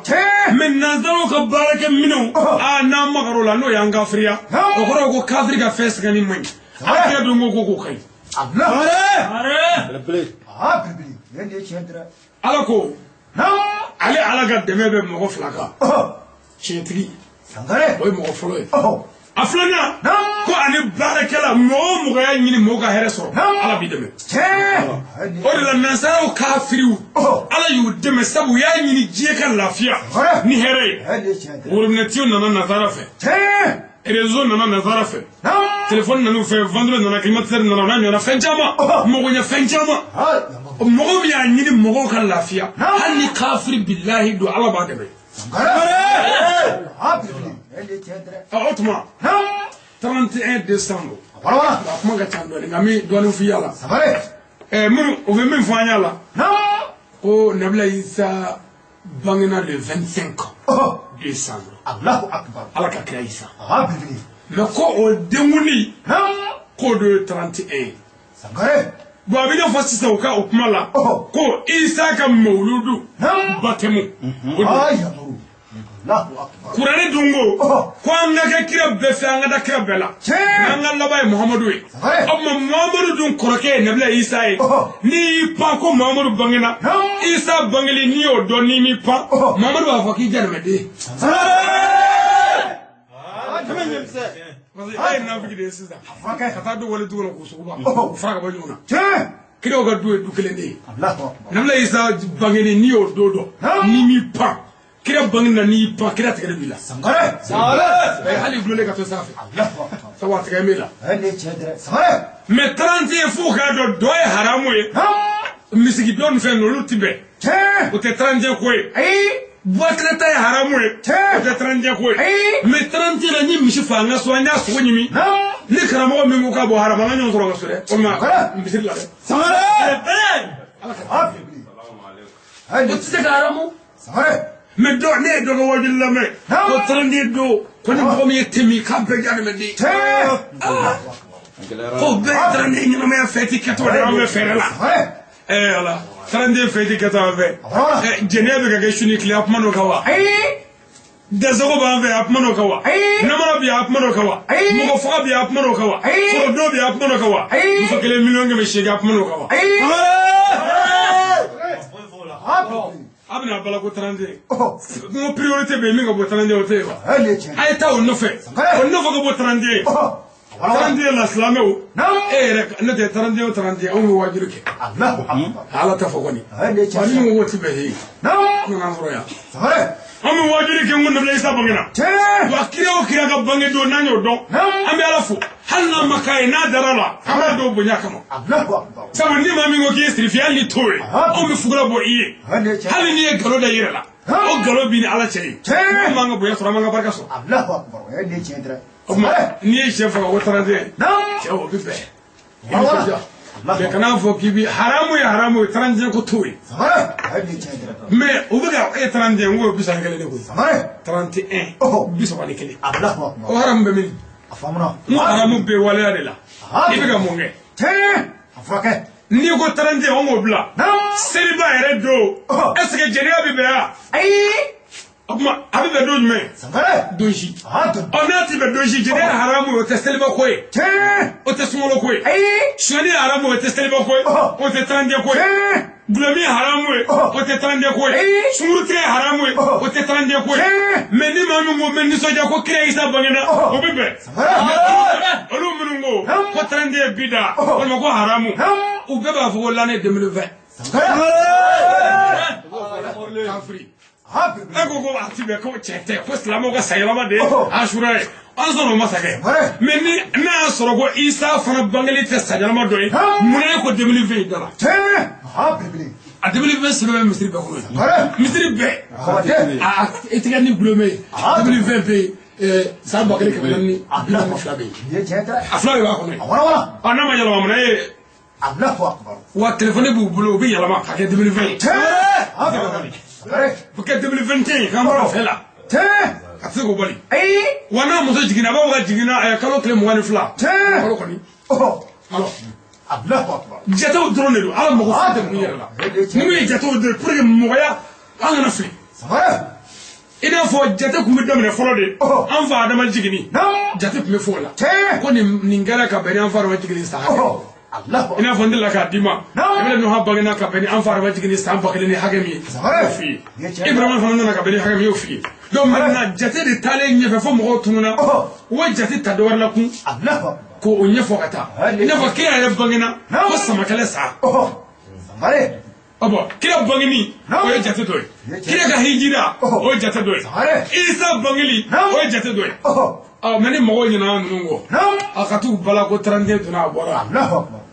Mais nanzaraw ka baarakɛ minɛnw aa n'an magar'o la n'o y'an kafiriya o kɔrɔ ye ko kafiri ka fɛn sɛgɛnni man ɲi. Ala kira dun ko k'o ka ɲi. Ala ko ale Ala ka dɛmɛ bɛ mɔgɔ fila kan. Tiɲɛtigi o ye mɔgɔ fɔlɔ ye. A filanan ko ani baarakɛla mɔgɔ o mɔgɔ y'a ɲini mɔgɔ ka hɛrɛ sɔrɔ Ala b'i dɛmɛ. O de la nanzaraw kafiriw Ala y'u dɛmɛ sabu u y'a ɲini diɲɛ ka lafiya ni hɛrɛ ye. Worobinɛtiw nana nanzara fɛ. Réseau nana nanzara fɛ. Téléphone nana u fɛ, ventilo nana, climatiseur nana, o n'a ɲɔgɔnna fɛn caman. Mɔgɔɲɛ fɛn caman. Mɔgɔ min y'a ɲini mɔgɔw ka lafiya hali ni kafiri bilahi don Ala b'a dɛmɛ. O tuma 31 décembre. A kuma ka ca dɔɔnin nka n bɛ dɔɔnin f'i ɲɛna. Minnu u bɛ min fɔ an ɲɛna ko Nabila Isa bangena le 25 décembre. Ala ka kira Isa. Mais ko o denkundi k'o de ye 31. Bon a bɛ n'a fɔ sisan u ka o kuma la ko Isa ka mawuludu batɛmu. Kuranɛ dun ko ko an ka kɛ kira bɛɛ fɛ an ka da kira bɛɛ la. An ka laban ye Muhamadu ye. O tuma Muhamadu dun kɔrɔkɛ ye Nabila Isa ye. N'i y'i pan ko Muhamadu bangena Isa bangeli n'i y'o dɔn n'i m'i pan Muhamadu b'a fɔ k'i janimɛden. Parce que e ye nafigi de ye sisan. Ka taa don wali du kɔnɔ k'u suguba. K'u fara ka bɔ ɲɔgɔn na. Kiraw ka du ye du kelen de ye. Nabila Isa bangeni n'i y'o don dɔn n'i m'i pan. Kira bangeni na n'i pan kira tigɛ de b'i la. Hali gulonnen ka to sanfɛ. Sabu a tigɛ b'i la. Mais 31 f'u k'a dɔn dɔ ye haramu ye. Misigi dɔ ni fɛn ninnu olu ti bɛn. O tɛ 31 ko ye. Boîte ta ye haramu ye. O tɛ 31 ko ye. Mais 31 la n ye misi fa an ka so an y'a sogo ɲimi. Ni karamɔgɔ min ko k'a bɔ haramu an ka ɲɔgɔn sɔrɔ ka so dɛ. O ma misiri la dɛ. O tɛ se ka haramu. Mais dɔ ne ye dɔ ka wajuli lamɛn. Ko 31 don ko ni mɔgɔ min ye te min k'a bɛɛ janimɛden. Ko bɛɛ ye 31 ɲɛnamaya fɛti kɛtɔ de an bɛ fɛɛrɛ la. Ala 31 fɛti kɛtɔ an fɛ. Jɛnɛya bɛ ka kɛ su ni tile a kuma n'o kan wa. Dɛsɛko b'an fɛ a kuma n'o kan wa. Namara bɛ yen a kuma n'o kan wa. Mɔgɔ faga bɛ yen a kuma n'o kan wa. Forodon bɛ yen a kuma n'o kan wa. Muso kelen 800,000 a kuma n'o kan wa. A bɛna bala ko 31. N ko priorité bɛ yen min ka bɔ 31 o tɛ yen wa. A ye taa o nɔfɛ. O nɔfɛ ka bɔ 31. 31 la silamɛw. E yɛrɛ ne tɛ 31 o 31 anw bɛ waajuli kɛ. Ala ta fɔ kɔni. Wa ni min ko ti bɛn he. N nana sɔrɔ yan. An bɛ waajuli kɛ n ko Nabila Isa bangena. Wa kira o kira ka bange don n'an y'o dɔn. An bɛ Ala fo. Hali n'a ma k'a ye n'a dara la. An b'a dɔn bonya kama. Sabu ni maa min ko k'i ye sirifiya hali ni t'o ye. Anw bɛ fugula bɔ i ye. Hali n'i ye nkalon da i yɛrɛ la. O nkalon b'i ni Ala cɛ ye. An b'an ka bonya sɔrɔ an b'an ka barika sɔrɔ. O tuma n'i ye sɛ faga ko 31. Cɛ o bɛ bɛn. I nisɔndiya. Mais kana fɔ k'i bi haramu ye haramu ye 31 ko t'o ye. Mais u bɛ ka e 31 n ko 31 de koyi. 31 31. O haramu bɛ min? N ko haramu bɛ waleya de la. I bɛ ka mun kɛ? N'i ko 31 an k'o bila. Seliba yɛrɛ don. Est ce que jɛnɛya bɛ bɛn wa? O tuma a bɛ bɛn don jumɛn? Don si. Ɔ n'a ti bɛn don si jɛnɛya ye haramu ye o tɛ seliba ko ye. O tɛ sunkalo ko ye. Sonyali ye haramu ye o tɛ seliba ko ye. O tɛ 31 ko ye. Gulɔmin ye haramu ye o tɛ 31 ko ye. Sunkurutigɛ ye haramu ye o tɛ 31 ko ye. Mais ni maa min ko n bɛ nisɔndiya ko kira Isa bangena o bɛ bɛn. Olu minnu ko ko 31 ye bida walima ko haramu u bɛɛ b'a fɔ ko l'année 2020. Kafiri. E ko ko a ti bɛn ko cɛ tɛ ko silamɛw ka sayɛlɛma de ye Asura ye an sɔnna o ma sakɛ. Mais ni n'a y'a sɔrɔ ko Isa fana bangeli tɛ sayɛlɛma dɔ ye munna e ko 2020 in da la? A 2020 sɛbɛn bɛ misiri bɛɛ kɔnɔ yen. Misiri bɛɛ. A i tɛgɛ ni gulɔmɛ ye 2020 bɛ yen san 1442 bɛ yen. A fila de b'a kɔnɔ yen. Ɔ n'a ma yɛlɛma munna e ye? Wa telefɔni b'u bolo u bɛ yɛlɛma ka kɛ 2020 ye. O kɛ 2021 k'an bɔra o fɛ la. A tɛ se k'o bali. Wa n'a muso jiginna a b'a fɔ ka jiginna kalo tile 22. Kalo kɔni. Alors. Jatew dɔrɔn de don Ala mago foyi tɛ ninnu yɛrɛ la. Ninnu ye jatew de ye pour que mɔgɔya an kana fili. I n'a fɔ jate tun bɛ daminɛ fɔlɔ de. An fa Adama jiginni. Jate tun bɛ fɔ o la. Ko nin kɛra ka bɛn ni an fa Adama jiginni san hakɛ. I n'a fɔ n delila k'a d'i ma. I bɛna Nuha bangena ka bɛn ni an fa Adama jiginni san 1000 ni hakɛ min ye. O f'i ye. Ibrahima fana nana ka bɛn ni hakɛ min ye o f'i ye. Donc maintenant jate de taalen ɲɛfɛ fo mɔgɔw tununna. U ye jate ta dɔ wɛrɛ la kun. K'o ɲɛfɔ ka taa. I n'a fɔ kira yɛrɛ bangena ko samakɛlɛ sa. Ɔ bɔn kira bangeni o ye jate dɔ ye. Kira ka hijira o ye jate dɔ ye. Isa bangeli o ye jate dɔ ye. Ɔ mais ni mɔgɔw ɲinɛna ninnu kɔ. A ka t'u bala ko 31 donna a bɔra.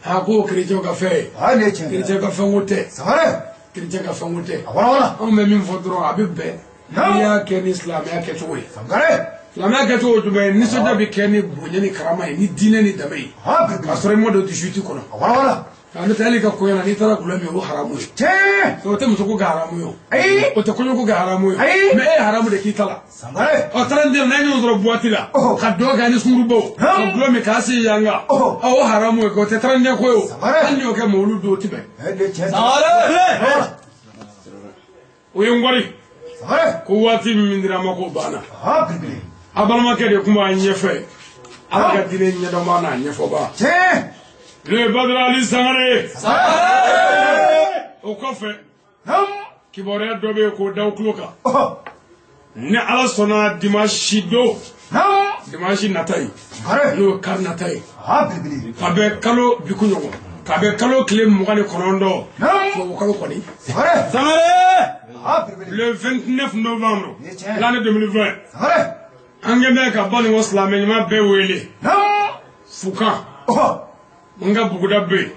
A ko kerecɛnw ka fɛn ye. Kerecɛn ka fɛn ko tɛ. Kerecɛn ka fɛn ko tɛ. Anw bɛ min fɔ dɔrɔn a bɛ bɛn. N'i y'a kɛ ni silamɛya kɛcogo ye. Silamɛya kɛcogo jumɛn ye? Nisɔndiya bɛ kɛ ni bonya ni karama ye ni diinɛ ni danbe ye. K'a sɔrɔ i ma don dusu kɔnɔ. N'o tɛ hali i ka kɔɲɔ la n'i taara gulɔ min o haramu ye. Tiɲɛ. O tɛ muso ko kɛ haramu ye o. Ayi. O tɛ kɔɲɔ ko kɛ haramu ye. Ayi. Mais e ye haramu de k'i ta la. Sangare. Ɔ taara n den n'a ye ɲɔgɔn sɔrɔ boîte la. Ka dɔ kɛ ani sunkurubaw. Ka gulɔ min k'a se yan kan. O haramu ye o tɛ taara n den ko ye o. Hali n'i y'o kɛ mɔbili don o tɛ bɛn. Sangare. O ye n wari. Sangare. Ko waati min dira a ma k'o banna. Belebele. A balimakɛ de tun b'a ɲɛfɛ. Ala ka diinɛ ɲɛdɔnbaa n'a ɲɛfɔbaa. Tiɲɛ. N'o ye Badara Ali Sangare ye. O kɔfɛ. Kibaruya dɔ bɛ yen k'o da aw tulo kan. Ni Ala sɔnna dimanche don. Dimanche nata ye. N'o ye kari nata ye. Belebele. Ka bɛn kalo bi kunɲɔgɔn. Ka bɛn kalo tile 29. Tubabu kalo kɔni. Sangare. Le 29 novembre l'année 2020. Sangare. An kɛn bɛ ka Banikɔ silamɛ ɲuman bɛɛ wele. Fukan. N ka buguda bɛ yen.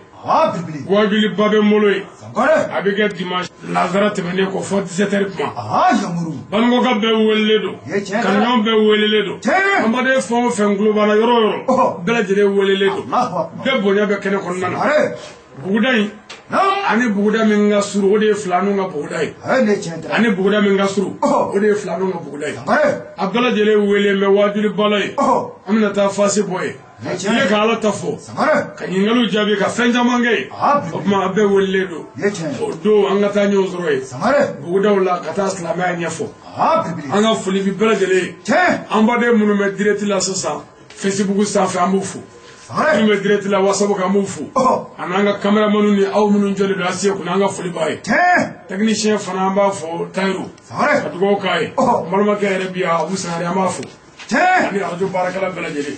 Belebele. Wajuliba bɛ n bolo yen. Sangare. A bɛ kɛ dimanche lazara tɛmɛnen kɔ fɔ 17h kuma. Yamuru. Banikɔka bɛɛ welelen don. Kanuɲɔgɔn bɛɛ welelen don. Tiɲɛ. An baden fɛn o fɛn tulo b'an na yɔrɔ o yɔrɔ. Bɛɛ lajɛlen welelen don. Bɛɛ bonya bɛ kɛnɛ kɔnɔna na. Buguda in. Ani buguda min ka surun o de ye filaninw ka buguda ye. Ani buguda min ka surun o de ye filaninw ka buguda ye. A bɛɛ lajɛlen wele bɛ wajuliba la ye. An bɛna taa fasi bɔ yen. I ye ka Ala ta fɔ. Ka ɲininkaliw jaabi ka fɛn caman kɛ yen. O tuma a bɛɛ welelen don. O don an ka taa ɲɔgɔn sɔrɔ yen. Bugudaw la ka taa silamɛya ɲɛfɔ. An ka foli bi bɛɛ lajɛlen ye. An baden minnu bɛ direct la sisan Facebook sanfɛ an b'u fo. Minnu bɛ direct la WhatsApp kan an b'u fo. A n'an ka caméraman ni aw minnu jɔlen don ACI kunna an ka foli b'a ye. Technicien fana an b'a fɔ Tayiru. Ka dugawu k'a ye. N balimakɛ yɛrɛ bi yan Abu Sangare an b'a fo. Ani arajo baarakɛla bɛɛ lajɛlen.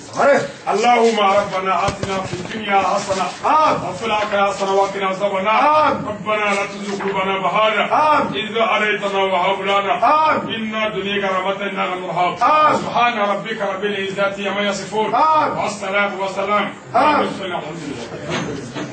Allahumma rabbana atina fid dunya hasana wa fil akhirati hasana wa qina azaban nar. Rabbana la tuzigh qulubana ba'da idh hadaytana wa hab lana min ladunka rahmatan innaka antal wahhab. Subhana rabbika rabbil izzati amma yasifun. Wassalatu wassalamu ala mursalin. Alhamdulillah.